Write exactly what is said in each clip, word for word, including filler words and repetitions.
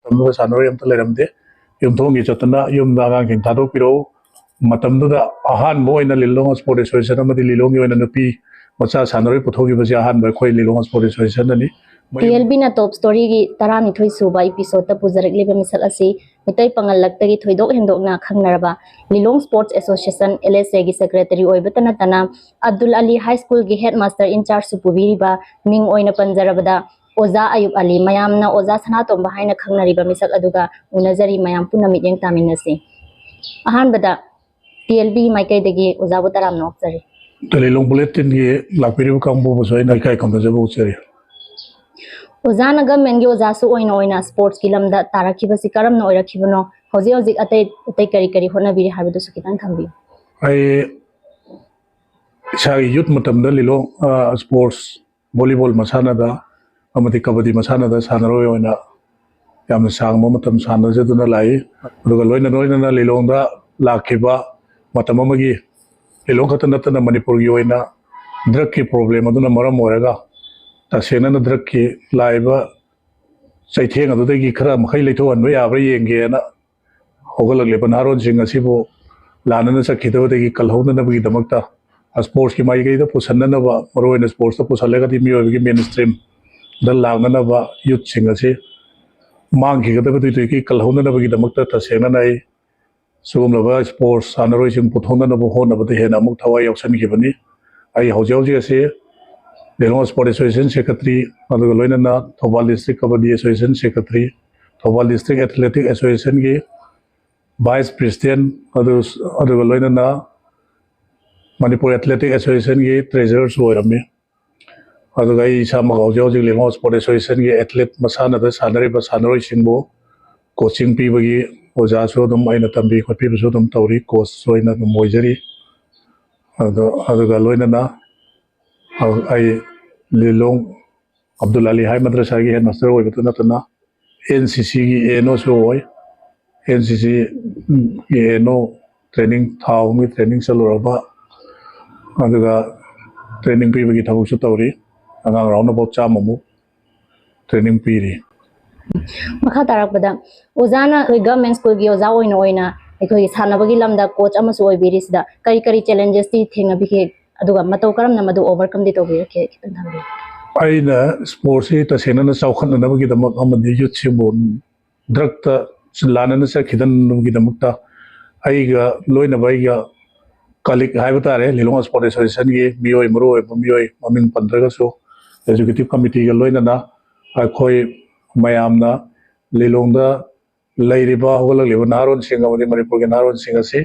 ꯃꯇꯝꯗꯨꯗ ꯁꯥꯟꯅꯔꯣꯏ ꯑꯝꯇ ꯂꯩꯔꯝꯗꯦ꯫ ꯌꯨꯝꯊꯣꯡꯒꯤ ꯆꯠꯇꯅ ꯌꯨꯝꯗ ꯑꯉꯥꯡꯁꯤꯡ ꯊꯥꯗꯣꯛꯄꯤꯔꯛꯎ, ꯃꯇꯝꯗꯨꯗ ꯑꯍꯥꯟꯕ ꯑꯣꯏꯅ ꯂꯤꯂꯣꯡ ꯁ꯭ꯄꯣꯔꯠ ꯑꯦꯁꯣꯁꯤꯌꯦꯁꯟ ꯑꯃꯗꯤ ꯂꯤꯂꯣꯡꯒꯤ ꯑꯣꯏꯅ ꯅꯨꯄꯤ ꯃꯆꯥ ꯁꯥꯟꯅꯔꯣꯏ ꯄꯨꯊꯣꯛꯈꯤꯕꯁꯦ ꯑꯍꯥꯟꯕ ꯑꯩꯈꯣꯏ ꯂꯤꯂꯣꯡ ꯁ꯭ꯄꯣꯔꯠ ꯑꯦꯁꯣꯁꯤꯌꯦꯁꯟꯗꯅꯤ꯫ ꯃꯌꯨꯝ- ꯇꯤ ꯑꯦꯜ ꯕꯤꯅ ꯇꯣꯞ ꯁ꯭ꯇꯣꯔꯤꯒꯤ ꯇꯔꯥꯅꯤꯊꯣꯏ ꯁꯨꯕ ꯏꯄꯤꯁꯣꯗꯇ ꯄꯨꯖꯔꯛꯂꯤꯕ ꯃꯤꯁꯛ ꯑꯁꯤ ꯃꯤꯇꯩ ꯄꯥꯉꯜ ꯂꯛꯇꯒꯤ ꯊꯣꯏꯗꯣꯛ ꯍꯦꯟꯗꯣꯛꯅ ꯈꯪꯅꯔꯕ ꯂꯤꯂꯣꯡ ꯁ꯭ꯄꯣꯔꯠꯁ ꯑꯦꯁꯣꯁꯤꯌꯦꯁꯟ, ꯑꯦꯜ ꯑꯦꯁ ꯑꯦꯒꯤ ꯁꯦꯀ꯭ꯔꯦꯇꯔꯤ ꯑꯣꯏꯕꯇ ꯅꯠꯇꯅ ꯑꯕꯗꯨꯜ ꯑꯂꯤ ꯍꯥꯏ ꯁ꯭ꯀꯨꯜꯒꯤ ꯍꯦꯗ ꯃꯥꯁꯇꯔ ꯏꯟꯆꯥꯔꯖꯁꯨ ꯄꯨꯕꯤꯔꯤꯕ, ꯃꯤꯡ ꯑꯣꯏꯅ ꯄꯟꯖꯔꯕꯗ ꯑꯣꯖꯥ ꯑꯌꯨꯕ ꯑꯂꯤ, ꯃꯌꯥꯝꯅ ꯑꯣꯖꯥ ꯁꯅꯥꯇꯣꯝꯕ ꯍꯥꯏꯅ ꯈꯪꯅꯔꯤꯕ ꯃꯤꯁꯛ ꯑꯗꯨꯒ ꯎꯅꯖꯔꯤ꯫ ꯃꯌꯥꯝ ꯄꯨꯟꯅ ꯃꯤꯠꯌꯦꯡ ꯇꯥꯃꯤꯟꯅꯁꯤ꯫ ꯑꯍꯥꯟꯕꯗ ꯇꯤ ꯑꯦꯜ ꯕꯤ ꯃꯥꯏꯀꯩꯗꯒꯤ ꯑꯣꯖꯥꯕꯨ ꯇꯔꯥꯝꯅ ꯑꯣꯛꯆꯔꯤ꯫ ꯂꯤꯂꯣꯡ ꯕꯨꯂꯦꯇꯤꯟꯒꯤ ꯂꯥꯛꯄꯤꯔꯤꯕ ꯀꯥꯡꯕꯨꯕꯨꯁꯨ ꯑꯩꯅ ꯏꯀꯥꯏ ꯈꯨꯝꯅꯖꯕ ꯎꯠꯆꯔꯤ꯫ ꯑꯣꯖꯥꯅ ꯒꯃꯦꯟꯒꯤ ꯑꯣꯖꯥꯁꯨ ꯑꯣꯏꯅ ꯑꯣꯏꯅ ꯁ꯭ꯄꯣꯔꯠꯁꯀꯤ ꯂꯝꯗ ꯇꯥꯔꯛꯈꯤꯕꯁꯤ ꯀꯔꯝꯅ ꯑꯣꯏꯔꯛꯈꯤꯕꯅꯣ? ꯍꯧꯖꯤꯛ ꯍꯧꯖꯤꯛ ꯑꯇꯩ ꯑꯇꯩ ꯀꯔꯤ ꯀꯔꯤ ꯍꯣꯠꯅꯕꯤꯔꯤ ꯍꯥꯏꯕꯗꯨꯁꯨ ꯈꯤꯇꯪ ꯊꯝꯕꯤꯌꯨ꯫ ꯑꯩ ꯏꯁꯥꯒꯤ ꯌꯨꯠ ꯃꯇꯝꯗ ꯂꯤꯂꯣꯡ, ꯑ, ꯁ꯭ꯄꯣꯔꯠꯁ, ꯚꯣꯂꯤꯕꯣꯜ ꯃꯁꯥꯟꯅꯗ ꯑꯃꯗꯤ ꯀꯕꯗꯤ ꯃꯁꯥꯟꯅꯗ ꯁꯥꯟꯅꯔꯣꯏ ꯑꯣꯏꯅ ꯌꯥꯝꯅ ꯁꯥꯡꯕ ꯃꯇꯝ ꯁꯥꯟꯅꯖꯗꯨꯅ ꯂꯥꯛꯏ꯫ ꯑꯗꯨꯒ ꯂꯣꯏꯅ ꯂꯣꯏꯅꯅ ꯂꯤꯂꯣꯡꯗ ꯂꯥꯛꯈꯤꯕ ꯃꯇꯝ ꯑꯃꯒꯤ, ꯂꯤꯂꯣꯡ ꯈꯛꯇ ꯅꯠꯇꯅ ꯃꯅꯤꯄꯨꯔꯒꯤ ꯑꯣꯏꯅ ꯗ꯭ꯔꯒꯀꯤ ꯄ꯭ꯔꯣꯕ꯭ꯂꯦꯝ ꯑꯗꯨꯅ ꯃꯔꯝ ꯑꯣꯏꯔꯒ ꯇꯁꯦꯡꯅꯅ ꯗ꯭ꯔꯒꯀꯤ ꯂꯥꯛꯏꯕ ꯆꯩꯊꯦꯡ ꯑꯗꯨꯗꯒꯤ ꯈꯔ ꯃꯈꯩ ꯂꯩꯊꯣꯛꯍꯟꯕ ꯌꯥꯕ꯭ꯔꯥ ꯌꯦꯡꯒꯦꯅ ꯍꯧꯒꯠꯂꯛꯂꯤꯕ ꯅꯍꯥꯔꯣꯟꯁꯤꯡ ꯑꯁꯤꯕꯨ ꯂꯥꯟꯅꯅ ꯆꯠꯈꯤꯗꯕꯗꯒꯤ ꯀꯜꯍꯧꯅꯅꯕꯒꯤꯗꯃꯛꯇ ꯁ꯭ꯄꯣꯔꯠꯁꯀꯤ ꯃꯥꯏꯀꯩꯗ ꯄꯨꯁꯟꯅꯅꯕ, ꯃꯔꯨꯑꯣꯏꯅ ꯁ꯭ꯄꯣꯔꯠꯁꯇ ꯄꯨꯁꯜꯂꯒꯗꯤ ꯃꯤꯑꯣꯏꯕꯒꯤ ꯃꯦꯟ ꯁ꯭ꯇ꯭ꯔꯤꯝꯗ ꯂꯥꯛꯅꯅꯕ ꯌꯨꯠꯁꯤꯡ ꯑꯁꯤ ꯃꯥꯡꯈꯤꯒꯗꯕꯗꯨꯗꯒꯤ ꯀꯜꯍꯧꯅꯅꯕꯒꯤꯗꯃꯛꯇ ꯇꯁꯦꯡꯅꯅ ꯑꯩ ꯁꯤꯒꯨꯝꯂꯕ ꯁ꯭ꯄꯣꯔꯠꯁ ꯁꯥꯟꯅꯔꯣꯏꯁꯤꯡ ꯄꯨꯊꯣꯛꯅꯅꯕ ꯍꯣꯠꯅꯕꯗ ꯍꯦꯟꯅ ꯑꯃꯨꯛ ꯊꯋꯥꯏ ꯌꯥꯎꯁꯟꯈꯤꯕꯅꯤ꯫ ꯑꯩ ꯍꯧꯖꯤꯛ ꯍꯧꯖꯤꯛ ꯑꯁꯤ ꯂꯤꯂꯣꯡ ꯁ꯭ꯄꯣꯔꯠ ꯑꯦꯁꯣꯁꯤꯌꯦꯁꯟ ꯁꯦꯀ꯭ꯔꯦꯇꯔꯤ, ꯑꯗꯨꯒ ꯂꯣꯏꯅꯅ Thoubal district kabaddi association secretary, Thoubal district athletic ꯑꯦꯁꯣꯁꯤꯌꯦꯁꯟꯒꯤ ꯚꯥꯏꯁ ꯄ꯭ꯔꯦꯁꯤꯗꯦꯟꯠ, ꯑꯗꯨ, ꯑꯗꯨꯒ ꯂꯣꯏꯅꯅ ꯃꯅꯤꯄꯨꯔ ꯑꯦꯊꯂꯦꯇꯤꯛ ꯑꯦꯁꯣꯁꯤꯌꯦꯁꯟꯒꯤ ꯇ꯭ꯔꯦꯖꯔꯔꯁꯨ ꯑꯣꯏꯔꯝꯃꯤ꯫ ꯑꯗꯨꯒ ꯑꯩ ꯏꯁꯥꯃꯛ ꯍꯧꯖꯤꯛ ꯍꯧꯖꯤꯛ ꯂꯤꯂꯣꯡ ꯁ꯭ꯄꯣꯔꯠ ꯑꯦꯁꯣꯁꯤꯌꯦꯁꯟꯒꯤ ꯑꯦꯊꯂꯦꯠ ꯃꯁꯥꯟꯅꯗ ꯁꯥꯟꯅꯔꯤꯕ ꯁꯥꯟꯅꯔꯣꯏꯁꯤꯡꯕꯨ ꯀꯣꯆꯤꯡ ꯄꯤꯕꯒꯤ ꯑꯣꯖꯥꯁꯨ ꯑꯗꯨꯝ ꯑꯩꯅ ꯇꯝꯕꯤ ꯈꯣꯠꯄꯤꯕꯁꯨ ꯑꯗꯨꯝ ꯇꯧꯔꯤ, ꯀꯣꯆꯁꯨ ꯑꯩꯅ ꯑꯗꯨꯝ ꯑꯣꯏꯖꯔꯤ꯫ ꯑꯗꯣ, ꯑꯗꯨꯒ ꯂꯣꯏꯅꯅ ꯑꯩ ꯂꯤꯂꯣꯡ ꯑꯕꯗꯨꯜ ꯑꯂꯤ ꯍꯥꯏ ꯃꯗ꯭ꯔꯁꯥꯒꯤ ꯍꯦꯗ ꯃꯥꯁꯇꯔ ꯑꯣꯏꯕꯇ ꯅꯠꯇꯅ ꯑꯦꯟ ꯁꯤ ꯁꯤꯒꯤ ꯑꯦꯟ ꯑꯣꯁꯨ ꯑꯣꯏ꯫ ꯑꯦꯟ ꯁꯤ ꯁꯤꯒꯤ ꯑꯦꯟ ꯑꯣ ꯇ꯭ꯔꯦꯅꯤꯡ ꯊꯥ ꯑꯍꯨꯝꯒꯤ ꯇ꯭ꯔꯦꯅꯤꯡ ꯆꯠꯂꯨꯔꯕ, ꯑꯗꯨꯒ ꯇ꯭ꯔꯦꯅꯤꯡ ꯄꯤꯕꯒꯤ ꯊꯕꯛꯁꯨ ꯇꯧꯔꯤ꯫ ꯑꯉꯥꯡ ꯔꯥꯎꯟ ꯑꯕꯥꯎꯠ ꯆꯥꯝꯃꯃꯨꯛ ꯇ꯭ꯔꯦꯅꯤꯡ ꯄꯤꯔꯤ꯫ ꯃꯈꯥ ꯇꯥꯔꯛꯄꯗ, ꯑꯣꯖꯥꯅ ꯑꯩꯈꯣꯏ ꯒꯚꯔꯟꯃꯦꯟ ꯁ꯭ꯀꯨꯜꯒꯤ ꯑꯣꯖꯥ ꯑꯣꯏꯅ ꯑꯣꯏꯅ ꯑꯩꯈꯣꯏꯒꯤ ꯁꯥꯟꯅꯕꯒꯤ ꯂꯝꯗ ꯀꯣꯆ ꯑꯃꯁꯨ ꯑꯣꯏꯕꯤꯔꯤꯁꯤꯗ ꯀꯔꯤ ꯀꯔꯤ ꯆꯦꯂꯦꯟꯖꯦꯁꯇꯤ ꯊꯦꯡꯅꯕꯤꯒꯦ, ꯑꯗꯨꯒ ꯃꯇꯧ ꯀꯔꯝꯅ ꯃꯗꯨ ꯑꯣꯚꯔꯀꯝꯗꯤ ꯇꯧꯕꯤꯔꯛꯈꯤ, ꯈꯤꯇꯪ ꯊꯝꯕꯤꯌꯨ꯫ ꯑꯩꯅ ꯁ꯭ꯄꯣꯔꯠꯁꯤ ꯇꯁꯦꯡꯅꯅ ꯆꯥꯎꯈꯠꯅꯅꯕꯒꯤꯗꯃꯛ ꯑꯃꯗꯤ ꯌꯨꯠꯁꯤꯕꯨ ꯗ꯭ꯔꯛꯇ ꯂꯥꯟꯅꯅ ꯆꯠꯈꯤꯗꯅꯕꯒꯤꯗꯃꯛꯇ ꯑꯩꯒ ꯂꯣꯏꯅꯕ ꯑꯩꯒ ꯀꯂꯤꯛ ꯍꯥꯏꯕ ꯇꯥꯔꯦ, ꯂꯤꯂꯣꯡ ꯁ꯭ꯄꯣꯔꯠ ꯑꯦꯁꯣꯁꯤꯌꯦꯁꯟꯒꯤ ꯃꯤꯑꯣꯏ, ꯃꯔꯨ ꯑꯣꯏꯕ ꯃꯤꯑꯣꯏ ꯃꯃꯤꯡ ꯄꯟꯗ꯭ꯔꯒꯁꯨ, ꯑꯦꯛꯖꯤꯀ꯭ꯌꯨꯇꯤꯚ ꯀꯃꯤꯇꯤꯒ ꯂꯣꯏꯅꯅ ꯑꯩꯈꯣꯏ ꯃꯌꯥꯝꯅ ꯂꯤꯂꯣꯡꯗ ꯂꯩꯔꯤꯕ ꯍꯧꯒꯠꯂꯛꯂꯤꯕ ꯅꯍꯥꯔꯣꯟꯁꯤꯡ ꯑꯃꯗꯤ ꯃꯅꯤꯄꯨꯔꯒꯤ ꯅꯍꯥꯔꯣꯟꯁꯤꯡ ꯑꯁꯤ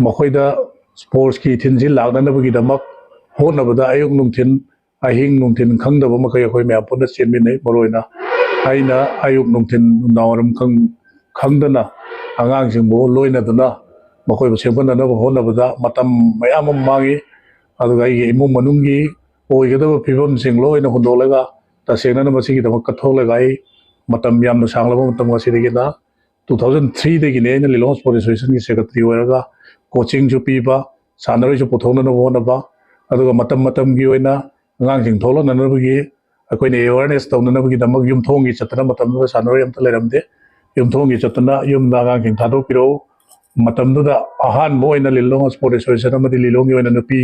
ꯃꯈꯣꯏꯗ ꯁ꯭ꯄꯣꯔꯠꯁꯀꯤ ꯏꯊꯤꯟꯁꯤ ꯂꯥꯛꯅꯅꯕꯒꯤꯗꯃꯛ ꯍꯣꯠꯅꯕꯗ ꯑꯌꯨꯛ ꯅꯨꯡꯊꯤꯟ, ꯑꯍꯤꯡ ꯅꯨꯡꯊꯤꯟ ꯈꯪꯗꯕ ꯃꯈꯩ ꯑꯩꯈꯣꯏ ꯃꯌꯥꯝ ꯄꯨꯟꯅ ꯆꯦꯟꯃꯤꯟꯅꯩ꯫ ꯃꯔꯨꯑꯣꯏꯅ ꯑꯩꯅ ꯑꯌꯨꯛ ꯅꯨꯡꯊꯤꯟ ꯅꯨꯡꯗꯥꯡꯋꯥꯏꯔꯝ ꯈꯪ-, ꯈꯪꯗꯅ ꯑꯉꯥꯡꯁꯤꯡꯕꯨ ꯂꯣꯏꯅꯗꯨꯅ ꯃꯈꯣꯏꯕꯨ ꯁꯦꯝꯒꯠꯅꯅꯕ ꯍꯣꯠꯅꯕꯗ ꯃꯇꯝ ꯃꯌꯥꯝ ꯑꯃ ꯃꯥꯡꯉꯤ꯫ ꯑꯗꯨꯒ ꯑꯩꯒꯤ ꯏꯃꯨꯡ ꯃꯅꯨꯡꯒꯤ ꯑꯣꯏꯒꯗꯕ ꯐꯤꯕꯝꯁꯤꯡ ꯂꯣꯏꯅ ꯍꯨꯟꯗꯣꯛꯂꯒ ꯇꯁꯦꯡꯅꯅ ꯃꯁꯤꯒꯤꯗꯃꯛ ꯀꯠꯊꯣꯛꯂꯒ ꯑꯩ ꯃꯇꯝ ꯌꯥꯝꯅ ꯁꯥꯡꯂꯕ ꯃꯇꯝ ꯑꯁꯤꯗꯒꯤꯅ two thousand three ꯗꯒꯤꯅꯦ ꯑꯩꯅ ꯂꯤꯂꯣꯡ ꯁ꯭ꯄꯣꯔꯠ ꯑꯦꯁꯣꯁꯤꯌꯦꯁꯟꯒꯤ ꯁꯦꯀ꯭ꯔꯦꯇꯔꯤ ꯑꯣꯏꯔꯒ ꯀꯣꯆꯤꯡꯁꯨ ꯄꯤꯕ, ꯁꯥꯟꯅꯔꯣꯏꯁꯨ ꯄꯨꯊꯣꯛꯅꯅꯕ ꯍꯣꯠꯅꯕ, ꯑꯗꯨꯒ ꯃꯇꯝ ꯃꯇꯝꯒꯤ ꯑꯣꯏꯅ ꯑꯉꯥꯡꯁꯤꯡ ꯊꯣꯛꯂꯛꯅꯅꯕꯒꯤ ꯑꯩꯈꯣꯏꯅ ꯑꯦꯋꯦꯔꯅꯦꯁ ꯇꯧꯅꯅꯕꯒꯤꯗꯃꯛ ꯌꯨꯝꯊꯣꯡꯒꯤ ꯆꯠꯇꯅ, ꯃꯇꯝꯗꯨꯗ ꯁꯥꯟꯅꯔꯣꯏ ꯑꯝꯇ ꯂꯩꯔꯝꯗꯦ, ꯌꯨꯝꯊꯣꯡꯒꯤ ꯆꯠꯇꯅ ꯌꯨꯝꯗ ꯑꯉꯥꯡꯁꯤꯡ ꯊꯥꯗꯣꯛꯄꯤꯔꯛꯎ, ꯃꯇꯝꯗꯨꯗ ꯑꯍꯥꯟꯕ ꯑꯣꯏꯅ ꯂꯤꯂꯣꯡ ꯁ꯭ꯄꯣꯔꯠ ꯑꯦꯁꯣꯁꯤꯌꯦꯁꯟ ꯑꯃꯗꯤ ꯂꯤꯂꯣꯡꯒꯤ ꯑꯣꯏꯅ ꯅꯨꯄꯤ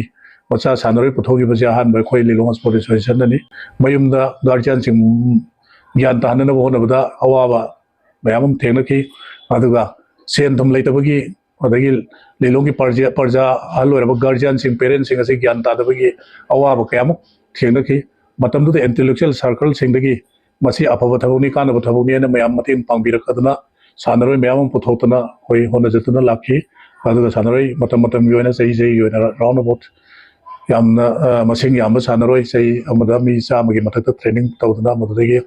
ꯃꯆꯥ ꯁꯥꯟꯅꯔꯣꯏ ꯄꯨꯊꯣꯛꯈꯤꯕꯁꯦ ꯑꯍꯥꯟꯕ ꯑꯩꯈꯣꯏ ꯂꯤꯂꯣꯡ ꯁ꯭ꯄꯣꯔꯠ ꯑꯦꯁꯣꯁꯤꯌꯦꯁꯟꯅꯅꯤ꯫ ꯃꯌꯨꯝꯗ ꯒꯥꯔꯖꯤꯌꯥꯟꯁꯤꯡ ꯒ꯭ꯌꯥꯟ ꯇꯥꯍꯟꯅꯅꯕ ꯍꯣꯠꯅꯕꯗ ꯑꯋꯥꯕ ꯃꯌꯥꯝ ꯑꯃ ꯊꯦꯡꯅꯈꯤ꯫ ꯑꯗꯨꯒ ꯁꯦꯟ ꯊꯨꯝ ꯂꯩꯇꯕꯒꯤ, ꯑꯗꯒꯤ ꯂꯤꯂꯣꯡꯒꯤ ꯄ꯭ꯔꯖꯥ, ꯄ꯭ꯔꯖꯥ ꯑꯍꯜ ꯑꯣꯏꯔꯕ ꯒꯥꯔꯖꯤꯌꯥꯟꯁꯤꯡ, ꯄꯦꯔꯦꯟꯁꯁꯤꯡ ꯑꯁꯤ ꯒ꯭ꯌꯥꯟ ꯇꯥꯗꯕꯒꯤ ꯑꯋꯥꯕ ꯀꯌꯥꯃꯨꯛ ꯊꯦꯡꯅꯈꯤ꯫ ꯃꯇꯝꯗꯨꯗ ꯏꯟꯇꯦꯂꯦꯛꯆꯨꯋꯦꯜ ꯁꯔꯀꯜꯁꯤꯡꯗꯒꯤ ꯃꯁꯤ ꯑꯐꯕ ꯊꯕꯛꯅꯤ, ꯀꯥꯟꯅꯕ ꯊꯕꯛꯅꯤ ꯍꯥꯏꯅ ꯃꯌꯥꯝ ꯃꯇꯦꯡ ꯄꯥꯡꯕꯤꯔꯛꯇꯅ ꯁꯥꯟꯅꯔꯣꯏ ꯃꯌꯥꯝ ꯑꯃ ꯄꯨꯊꯣꯛꯇꯅ ꯑꯩꯈꯣꯏ ꯍꯣꯠꯅꯖꯗꯨꯅ ꯂꯥꯛꯈꯤ꯫ ꯑꯗꯨꯒ ꯁꯥꯟꯅꯔꯣꯏ ꯃꯇꯝ ꯃꯇꯝꯒꯤ ꯑꯣꯏꯅ ꯆꯍꯤ ꯆꯍꯤꯒꯤ ꯑꯣꯏꯅ round about ꯌꯥꯝꯅ, ꯑ, ꯃꯁꯤꯡ ꯌꯥꯝꯕ ꯁꯥꯟꯅꯔꯣꯏ, ꯆꯍꯤ ꯑꯃꯗ ꯃꯤ ꯆꯥꯝꯃꯒꯤ ꯃꯊꯛꯇ training ꯇꯧꯗꯨꯅ ꯃꯗꯨꯗꯒꯤ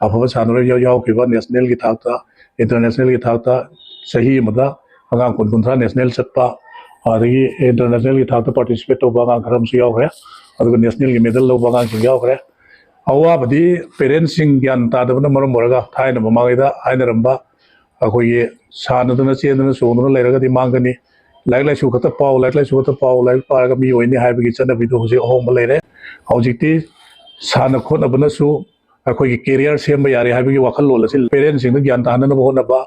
ꯑꯐꯕ ꯁꯥꯟꯅꯔꯣꯏ ꯌꯥꯎ-, ꯌꯥꯎꯈꯤꯕ national ꯒꯤ ꯊꯥꯛꯇ, international ꯒꯤ ꯊꯥꯛꯇ ꯆꯍꯤ ꯑꯃꯗ ꯑꯉꯥꯡ ꯀꯨꯟ ꯀꯨꯟꯊ꯭ꯔꯥ national ꯆꯠꯄ, ꯑꯗꯒꯤ international ꯒꯤ ꯊꯥꯛꯇ participate ꯇꯧꯕ ꯑꯉꯥꯡ ꯈꯔ ꯑꯃꯁꯨ ꯌꯥꯎꯈ꯭ꯔꯦ꯫ ꯑꯗꯨꯒ national ꯒꯤ medal ꯂꯧꯕ ꯑꯉꯥꯡꯁꯤꯡ ꯌꯥꯎꯈ꯭ꯔꯦ꯫ ꯑꯋꯥꯕꯗꯤ parents ꯁꯤꯡ ꯒ꯭ꯌꯥꯟ ꯇꯥꯗꯕꯅ ꯃꯔꯝ ꯑꯣꯏꯔꯒ ꯊꯥꯏꯅ ꯃꯃꯥꯡꯉꯩꯗ ꯍꯥꯏꯅꯔꯝꯕ ꯑꯩꯈꯣꯏꯒꯤ ꯁꯥꯟꯅꯗꯅ ꯆꯦꯟꯗꯅ ꯆꯣꯡꯗꯅ ꯂꯩꯔꯒꯗꯤ ꯃꯥꯡꯒꯅꯤ, ꯂꯥꯏꯔꯤꯛ ꯂꯥꯏꯁꯨ ꯈꯛꯇ ꯄꯥꯎ, ꯂꯥꯏꯔꯤꯛ ꯂꯥꯏꯁꯨ ꯈꯛꯇ ꯄꯥꯎ, ꯂꯥꯏꯔꯤꯛ ꯄꯥꯔꯒ ꯃꯤ ꯑꯣꯏꯅꯤ ꯍꯥꯏꯕꯒꯤ ꯆꯠꯅꯕꯤꯗꯣ ꯍꯧꯖꯤꯛ ꯑꯍꯣꯡꯕ ꯂꯩꯔꯦ꯫ ꯍꯧꯖꯤꯛꯇꯤ ꯁꯥꯟꯅ ꯈꯣꯠꯅꯕꯅꯁꯨ ꯑꯩꯈꯣꯏꯒꯤ ꯀꯦꯔꯤꯌꯔ ꯁꯦꯝꯕ ꯌꯥꯔꯦ ꯍꯥꯏꯕꯒꯤ ꯋꯥꯈꯜꯂꯣꯟ ꯑꯁꯤ ꯄꯦꯔꯦꯟꯁꯁꯤꯡꯗ ꯒ꯭ꯌꯥꯟ ꯇꯥꯍꯟꯅꯕ ꯍꯣꯠꯅꯕ,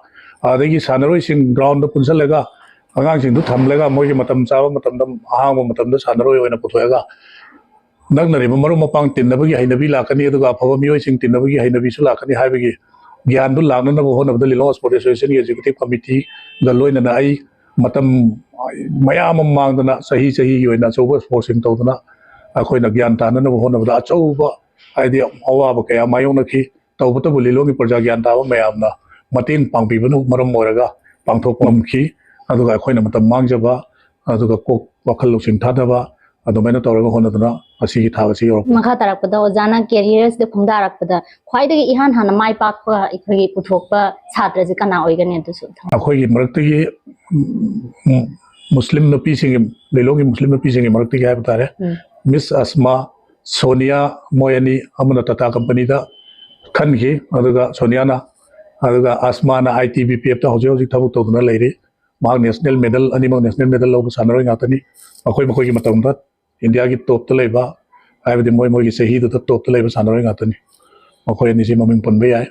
ꯑꯗꯒꯤ ꯁꯥꯟꯅꯔꯣꯏꯁꯤꯡ ꯒ꯭ꯔꯥꯎꯟꯗ ꯄꯨꯟꯁꯜꯂꯒ ꯑꯉꯥꯡꯁꯤꯡꯗꯨ ꯊꯝꯂꯒ ꯃꯣꯏꯒꯤ ꯃꯇꯝ ꯆꯥꯕ ꯃꯇꯝꯗ, ꯑꯍꯥꯡꯕ ꯃꯇꯝꯗ ꯁꯥꯟꯅꯔꯣꯏ ꯑꯣꯏꯅ ꯄꯨꯊꯣꯛꯑꯒ ꯅꯛꯅꯔꯤꯕ ꯃꯔꯨꯞ ꯃꯄꯥꯡ ꯇꯤꯟꯅꯕꯒꯤ ꯍꯩꯅꯕꯤ ꯂꯥꯛꯀꯅꯤ, ꯑꯗꯨꯒ ꯑꯐꯕ ꯃꯤꯑꯣꯏꯁꯤꯡ ꯇꯤꯟꯅꯕꯒꯤ ꯍꯩꯅꯕꯤꯁꯨ ꯂꯥꯛꯀꯅꯤ ꯍꯥꯏꯕꯒꯤ ꯒ꯭ꯌꯥꯟꯗꯨ ꯂꯥꯛꯅꯅꯕ ꯍꯣꯠꯅꯕꯗ ꯂꯤꯂꯣꯡ ꯁ꯭ꯄꯣꯔꯠ ꯑꯦꯁꯣꯁꯤꯌꯦꯁꯟꯒꯤ ꯑꯦꯛꯖꯤꯀ꯭ꯌꯨꯇꯤꯚ ꯀꯃꯤꯇꯤꯒ ꯂꯣꯏꯅꯅ ꯑꯩ ꯃꯇꯝ ꯃꯌꯥꯝ ꯑꯃ ꯃꯥꯡꯗꯅ ꯆꯍꯤ ꯆꯍꯤꯒꯤ ꯑꯣꯏꯅ ꯑꯆꯧꯕ ꯁ꯭ꯄꯣꯔꯠꯁꯤꯡ ꯇꯧꯗꯨꯅ ꯑꯩꯈꯣꯏꯅ ꯒ꯭ꯌꯥꯟ ꯇꯥꯅꯅꯕ ꯍꯣꯠꯅꯕꯗ ꯑꯆꯧꯕ, ꯍꯥꯏꯗꯤ, ꯑꯋꯥꯕ ꯀꯌꯥ ꯃꯥꯌꯣꯛꯅꯈꯤ꯫ ꯇꯧꯕꯇꯕꯨ ꯂꯤꯂꯣꯡꯒꯤ ꯄ꯭ꯔꯖꯥ ꯒ꯭ꯌꯥꯟ ꯇꯥꯕ ꯃꯌꯥꯝꯅ ꯃꯇꯦꯡ ꯄꯥꯡꯕꯤꯕꯅ ꯃꯔꯝ ꯑꯣꯏꯔꯒ ꯄꯥꯡꯊꯣꯛꯄ ꯉꯝꯈꯤ꯫ ꯑꯗꯨꯒ ꯑꯩꯈꯣꯏꯅ ꯃꯇꯝ ꯃꯥꯡꯖꯕ, ꯑꯗꯨꯒ ꯀꯣꯛ ꯋꯥꯈꯜ ꯂꯧꯁꯤꯡ ꯊꯥꯗꯕ, ꯑꯗꯨꯃꯥꯏꯅ ꯇꯧꯔꯒ ꯍꯣꯠꯅꯗꯨꯅ ꯉꯁꯤꯒꯤ ꯊꯥꯛ ꯑꯁꯤ ꯌꯧꯔꯛꯄ꯫ ꯃꯈꯥ ꯇꯥꯔꯛꯄꯗ ꯑꯣꯖꯥꯅ ꯀꯦꯔꯤꯌꯔꯁꯤꯗ ꯈꯣꯡꯗꯥꯔꯛꯄꯗ ꯈ꯭ꯋꯥꯏꯗꯒꯤ ꯏꯍꯥꯟ ꯍꯥꯟꯅ ꯃꯥꯏ ꯄꯥꯛꯄ ꯑꯩꯈꯣꯏꯒꯤ ꯄꯨꯊꯣꯛꯄ ꯁꯥꯇ꯭ꯔꯁꯦ ꯀꯅꯥ ꯑꯣꯏꯒꯅꯤ? ꯑꯗꯨꯁꯨ ꯑꯝꯇꯪ꯫ ꯑꯩꯈꯣꯏꯒꯤ ꯃꯔꯛꯇꯒꯤ, ꯎꯝ, ꯃꯨꯁꯂꯤꯝ ꯅꯨꯄꯤꯁꯤꯡꯒꯤ, ꯂꯤꯂꯣꯡꯒꯤ ꯃꯨꯁꯂꯤꯝ ꯅꯨꯄꯤꯁꯤꯡꯒꯤ ꯃꯔꯛꯇꯒꯤ ꯍꯥꯏꯕ ꯇꯥꯔꯦ, ꯎꯝ꯫ ꯃꯤꯁ ꯑꯁꯃꯥ, ꯁꯣꯅꯤꯌꯥ, ꯃꯣꯏ ꯑꯅꯤ, ꯑꯃꯅ ꯇꯥꯇꯥ ꯀꯝꯄꯅꯤꯗ ꯈꯟꯈꯤ, ꯑꯗꯨꯒ ꯁꯣꯅꯤꯌꯥꯅ, ꯑꯗꯨꯒ ꯑꯁꯃꯥꯅ ꯑꯥꯏ ꯇꯤ ꯕꯤ ꯄꯤ ꯑꯦꯐꯇ ꯍꯧꯖꯤꯛ ꯍꯧꯖꯤꯛ ꯊꯕꯛ ꯇꯧꯗꯨꯅ ꯂꯩꯔꯤ꯫ ꯃꯍꯥꯛ ꯅꯦꯁꯅꯦꯜ ꯃꯦꯗꯜ, ꯑꯅꯤꯃꯛ ꯅꯦꯁꯅꯦꯜ ꯃꯦꯗꯜ ꯂꯧꯕ ꯁꯥꯟꯅꯔꯣꯏ ꯉꯥꯛꯇꯅꯤ꯫ ꯃꯈꯣꯏ ꯃꯈꯣꯏꯒꯤ ꯃꯇꯝꯗ ꯏꯟꯗꯤꯌꯥꯒꯤ ꯇꯣꯞꯇ ꯂꯩꯕ, ꯍꯥꯏꯕꯗꯤ ꯃꯣꯏ ꯃꯣꯏꯒꯤ ꯆꯍꯤꯗꯨꯗ ꯇꯣꯞꯇ ꯂꯩꯕ ꯁꯥꯟꯅꯔꯣꯏ ꯉꯥꯛꯇꯅꯤ꯫ ꯃꯈꯣꯏ ꯑꯅꯤꯁꯤ ꯃꯃꯤꯡ ꯄꯨꯟꯕ ꯌꯥꯏ꯫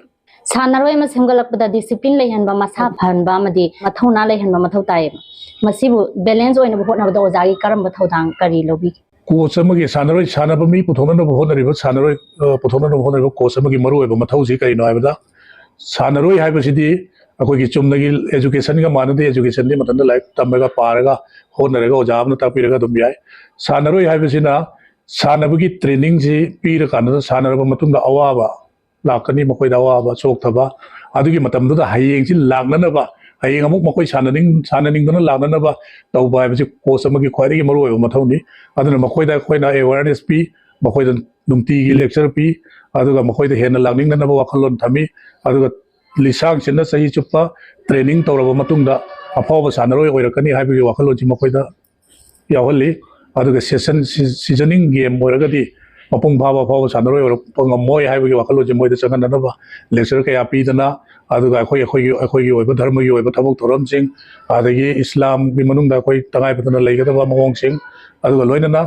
ꯁꯥꯟꯅꯔꯣꯏ ꯑꯃ ꯁꯦꯝꯒꯠꯂꯛꯄꯗ ꯗꯤꯁꯤꯄ꯭ꯂꯤꯟ ꯂꯩꯍꯟꯕ, ꯃꯁꯥ ꯐꯍꯟꯕ ꯑꯃꯗꯤ ꯃꯊꯧꯅꯥ ꯂꯩꯍꯟꯕ ꯃꯊꯧ ꯇꯥꯏꯌꯦꯕ꯫ ꯃꯁꯤꯕꯨ ꯕꯦꯂꯦꯟꯁ ꯑꯣꯏꯅꯕ ꯍꯣꯠꯅꯕꯗ ꯑꯣꯖꯥꯒꯤ ꯀꯔꯝꯕ ꯊꯧꯗꯥꯡ ꯀꯔꯤ ꯂꯧꯕꯤꯒꯦ? ꯀꯣꯆ ꯑꯃꯒꯤ ꯁꯥꯟꯅꯔꯣꯏ, ꯁꯥꯟꯅꯕ ꯃꯤ ꯄꯨꯊꯣꯛꯅꯅꯕ ꯍꯣꯠꯅꯔꯤꯕ ꯁꯥꯟꯅꯔꯣꯏ, ꯑ, ꯄꯨꯊꯣꯛꯅꯅꯕ ꯍꯣꯠꯅꯔꯤꯕ ꯀꯣꯆ ꯑꯃꯒꯤ ꯃꯔꯨꯑꯣꯏꯕ ꯃꯊꯧꯁꯤ ꯀꯔꯤꯅꯣ ꯍꯥꯏꯕꯗ, ꯁꯥꯟꯅꯔꯣꯏ ꯍꯥꯏꯕꯁꯤꯗꯤ ꯑꯩꯈꯣꯏꯒꯤ ꯆꯨꯝꯅꯒꯤ ꯑꯦꯖꯨꯀꯦꯁꯟꯒ ꯃꯥꯟꯅꯗꯦ꯫ ꯑꯦꯖꯨꯀꯦꯁꯟꯗꯤ ꯃꯊꯟꯇ ꯂꯥꯏꯔꯤꯛ ꯇꯝꯃꯒ, ꯄꯥꯔꯒ, ꯍꯣꯠꯅꯔꯒ ꯑꯣꯖꯥ ꯑꯃꯅ ꯇꯥꯛꯄꯤꯔꯒ ꯑꯗꯨꯝ ꯌꯥꯏ꯫ ꯁꯥꯟꯅꯔꯣꯏ ꯍꯥꯏꯕꯁꯤꯅ ꯁꯥꯟꯅꯕꯒꯤ ꯇ꯭ꯔꯦꯅꯤꯡꯁꯤ ꯄꯤꯔꯀꯥꯟꯗ ꯁꯥꯟꯅꯔꯕ ꯃꯇꯨꯡꯗ ꯑꯋꯥꯕ ꯂꯥꯛꯀꯅꯤ, ꯃꯈꯣꯏꯗ ꯑꯋꯥꯕ, ꯆꯣꯛꯊꯕ꯫ ꯑꯗꯨꯒꯤ ꯃꯇꯝꯗꯨꯗ ꯍꯌꯦꯡꯁꯤ ꯂꯥꯛꯅꯅꯕ, ꯍꯌꯦꯡ ꯑꯃꯨꯛ ꯃꯈꯣꯏ ꯁꯥꯟꯅꯅꯤꯡ-, ꯁꯥꯟꯅꯅꯤꯡꯗꯨꯅ ꯂꯥꯛꯅꯅꯕ ꯇꯧꯕ ꯍꯥꯏꯕꯁꯤ ꯀꯣꯆ ꯑꯃꯒꯤ ꯈ꯭ꯋꯥꯏꯗꯒꯤ ꯃꯔꯨꯑꯣꯏꯕ ꯃꯊꯧꯅꯤ꯫ ꯑꯗꯨꯅ ꯃꯈꯣꯏꯗ ꯑꯩꯈꯣꯏꯅ ꯑꯦꯋꯦꯔꯅꯦꯁ ꯄꯤ, ꯃꯈꯣꯏꯗ ꯅꯨꯡꯇꯤꯒꯤ ꯂꯦꯛꯆꯔ ꯄꯤ, ꯑꯗꯨꯒ ꯃꯈꯣꯏꯗ ꯍꯦꯟꯅ ꯂꯥꯛꯅꯤꯡꯅꯅꯕ ꯋꯥꯈꯜꯂꯣꯟ ꯊꯝꯃꯤ꯫ ꯑꯗꯨꯒ ꯂꯤꯁꯥꯡ ꯁꯤꯠꯅ ꯆꯍꯤ ꯆꯨꯞꯄ ꯇ꯭ꯔꯦꯅꯤꯡ ꯇꯧꯔꯕ ꯃꯇꯨꯡꯗ ꯑꯐꯥꯎꯕ ꯁꯥꯟꯅꯔꯣꯏ ꯑꯣꯏꯔꯛꯀꯅꯤ ꯍꯥꯏꯕꯒꯤ ꯋꯥꯈꯜꯂꯣꯟꯁꯤ ꯃꯈꯣꯏꯗ ꯌꯥꯎꯍꯜꯂꯤ꯫ ꯑꯗꯨꯒ ꯁꯦꯁꯟ ꯁꯤ-, ꯁꯤꯖꯅꯤꯡ ꯒꯦꯝ ꯑꯣꯏꯔꯒꯗꯤ ꯃꯄꯨꯡ ꯐꯥꯕ ꯑꯐꯥꯎꯕ ꯁꯥꯟꯅꯔꯣꯏ ꯑꯣꯏꯔꯛꯄ ꯉꯝꯃꯣꯏ ꯍꯥꯏꯕꯒꯤ ꯋꯥꯈꯜꯂꯣꯟꯁꯦ ꯃꯣꯏꯗ ꯆꯪꯍꯟꯅꯅꯕ ꯂꯦꯛꯆꯔ ꯀꯌꯥ ꯄꯤꯗꯅ, ꯑꯗꯨꯒ ꯑꯩꯈꯣꯏ, ꯑꯩꯈꯣꯏꯒꯤ, ꯑꯩꯈꯣꯏꯒꯤ ꯑꯣꯏꯕ ꯙꯔꯃꯒꯤ ꯑꯣꯏꯕ ꯊꯕꯛ ꯊꯧꯔꯝꯁꯤꯡ, ꯑꯗꯒꯤ ꯏꯁꯂꯥꯝꯒꯤ ꯃꯅꯨꯡꯗ ꯑꯩꯈꯣꯏ ꯇꯉꯥꯏ ꯐꯗꯅ ꯂꯩꯒꯗꯕ ꯃꯑꯣꯡꯁꯤꯡ, ꯑꯗꯨꯒ ꯂꯣꯏꯅꯅ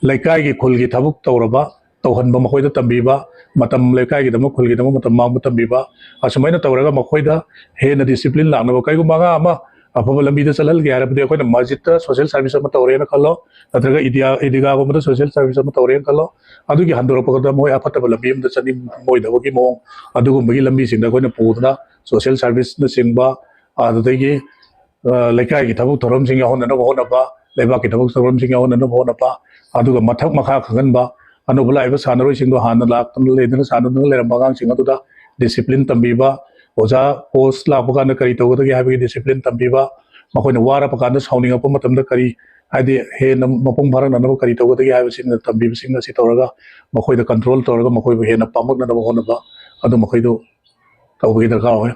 ꯂꯩꯀꯥꯏꯒꯤ, ꯈꯨꯜꯒꯤ ꯊꯕꯛ ꯇꯧꯔꯕ, ꯇꯧꯍꯟꯕ, ꯃꯈꯣꯏꯗ ꯇꯝꯕꯤꯕ, ꯃꯇꯝ, ꯂꯩꯀꯥꯏꯒꯤꯗꯃꯛ, ꯈꯨꯜꯒꯤꯗꯃꯛ ꯃꯇꯝ ꯃꯥꯡꯕ ꯇꯝꯕꯤꯕ, ꯑꯁꯨꯃꯥꯏꯅ ꯇꯧꯔꯒ ꯃꯈꯣꯏꯗ ꯍꯦꯟꯅ ꯗꯤꯁꯤꯄ꯭ꯂꯤꯟ ꯂꯥꯛꯅꯕ, ꯀꯩꯒꯨꯝꯕ ꯑꯉꯥꯡ ꯑꯃ ꯑꯐꯕ ꯂꯝꯕꯤꯗ ꯆꯠꯍꯟꯒꯦ ꯍꯥꯏꯔꯕꯗꯤ ꯑꯩꯈꯣꯏꯅ ꯃꯁꯖꯤꯠꯇ ꯁꯣꯁꯤꯌꯦꯜ ꯁꯥꯔꯚꯤꯁ ꯑꯃ ꯇꯧꯔꯦꯅ ꯈꯜꯂꯣ, ꯅꯠꯇ꯭ꯔꯒ ꯏꯗꯤꯌꯥ ꯏꯗꯤꯒꯥꯒꯨꯝꯕꯗ ꯁꯣꯁꯤꯌꯦꯜ ꯁꯥꯔꯚꯤꯁ ꯑꯃ ꯇꯧꯔꯦꯅ ꯈꯜꯂꯣ, ꯑꯗꯨꯒꯤ ꯍꯟꯗꯣꯔꯛꯄꯗ ꯃꯣꯏ ꯑꯐꯠꯇꯕ ꯂꯝꯕꯤ ꯑꯝꯗ ꯆꯠꯅꯤꯡꯉꯣꯏꯗꯕꯒꯤ ꯃꯑꯣꯡ, ꯑꯗꯨꯒꯨꯝꯕꯒꯤ ꯂꯝꯕꯤꯁꯤꯡꯗ ꯑꯩꯈꯣꯏꯅ ꯄꯨꯗꯨꯅ ꯁꯣꯁꯤꯌꯦꯜ ꯁꯥꯔꯚꯤꯁꯅꯆꯤꯡꯕ, ꯑꯗꯨꯗꯒꯤ ꯂꯩꯀꯥꯏꯒꯤ ꯊꯕꯛ ꯊꯧꯔꯝꯁꯤꯡ ꯌꯥꯎꯍꯟꯅꯅꯕ ꯍꯣꯠꯅꯕ, ꯂꯩꯕꯥꯛꯀꯤ ꯊꯕꯛ ꯊꯧꯔꯝꯁꯤꯡ ꯌꯥꯎꯍꯟꯅꯅꯕ ꯍꯣꯠꯅꯕ, ꯑꯗꯨꯒ ꯃꯊꯛ ꯃꯈꯥ ꯈꯪꯍꯟꯕ, ꯑꯅꯧꯕ ꯂꯥꯛꯏꯕ ꯁꯥꯟꯅꯔꯣꯏꯁꯤꯡꯗꯣ ꯍꯥꯟꯅ ꯂꯥꯛꯇꯅ ꯂꯩꯗꯅ ꯁꯥꯟꯅꯗꯨꯅ ꯂꯩꯔꯝꯕ ꯑꯉꯥꯡꯁꯤꯡ ꯑꯗꯨꯗ ꯗꯤꯁꯤꯄ꯭ꯂꯤꯟ ꯇꯝꯕꯤꯕ, ꯑꯣꯖꯥ ꯀꯣꯆ ꯂꯥꯛꯄ ꯀꯥꯟꯗ ꯀꯔꯤ ꯇꯧꯒꯗꯒꯦ ꯍꯥꯏꯕꯒꯤ ꯗꯤꯁꯤꯄ꯭ꯂꯤꯟ ꯇꯝꯕꯤꯕ, ꯃꯈꯣꯏꯅ ꯋꯥꯔꯛꯄ ꯀꯥꯟꯗ ꯁꯥꯎꯅꯤꯡꯉꯛꯄ ꯃꯇꯝꯗ ꯀꯔꯤ, ꯍꯥꯏꯗꯤ ꯍꯦꯟꯅ ꯃꯄꯨꯡ ꯐꯥꯔꯛꯅꯅꯕ ꯀꯔꯤ ꯇꯧꯒꯗꯒꯦ ꯍꯥꯏꯕꯁꯤꯡꯅ ꯇꯝꯕꯤꯕꯁꯤꯡ ꯑꯁꯤ ꯇꯧꯔꯒ ꯃꯈꯣꯏꯗ ꯀꯟꯇ꯭ꯔꯣꯜ ꯇꯧꯔꯒ ꯃꯈꯣꯏꯕꯨ ꯍꯦꯟꯅ ꯄꯥꯝꯃꯛꯅꯅꯕ ꯍꯣꯠꯅꯕ, ꯑꯗꯨ ꯃꯈꯩꯗꯨ ꯇꯧꯕꯒꯤ ꯗꯔꯀꯥꯔ ꯑꯣꯏ꯫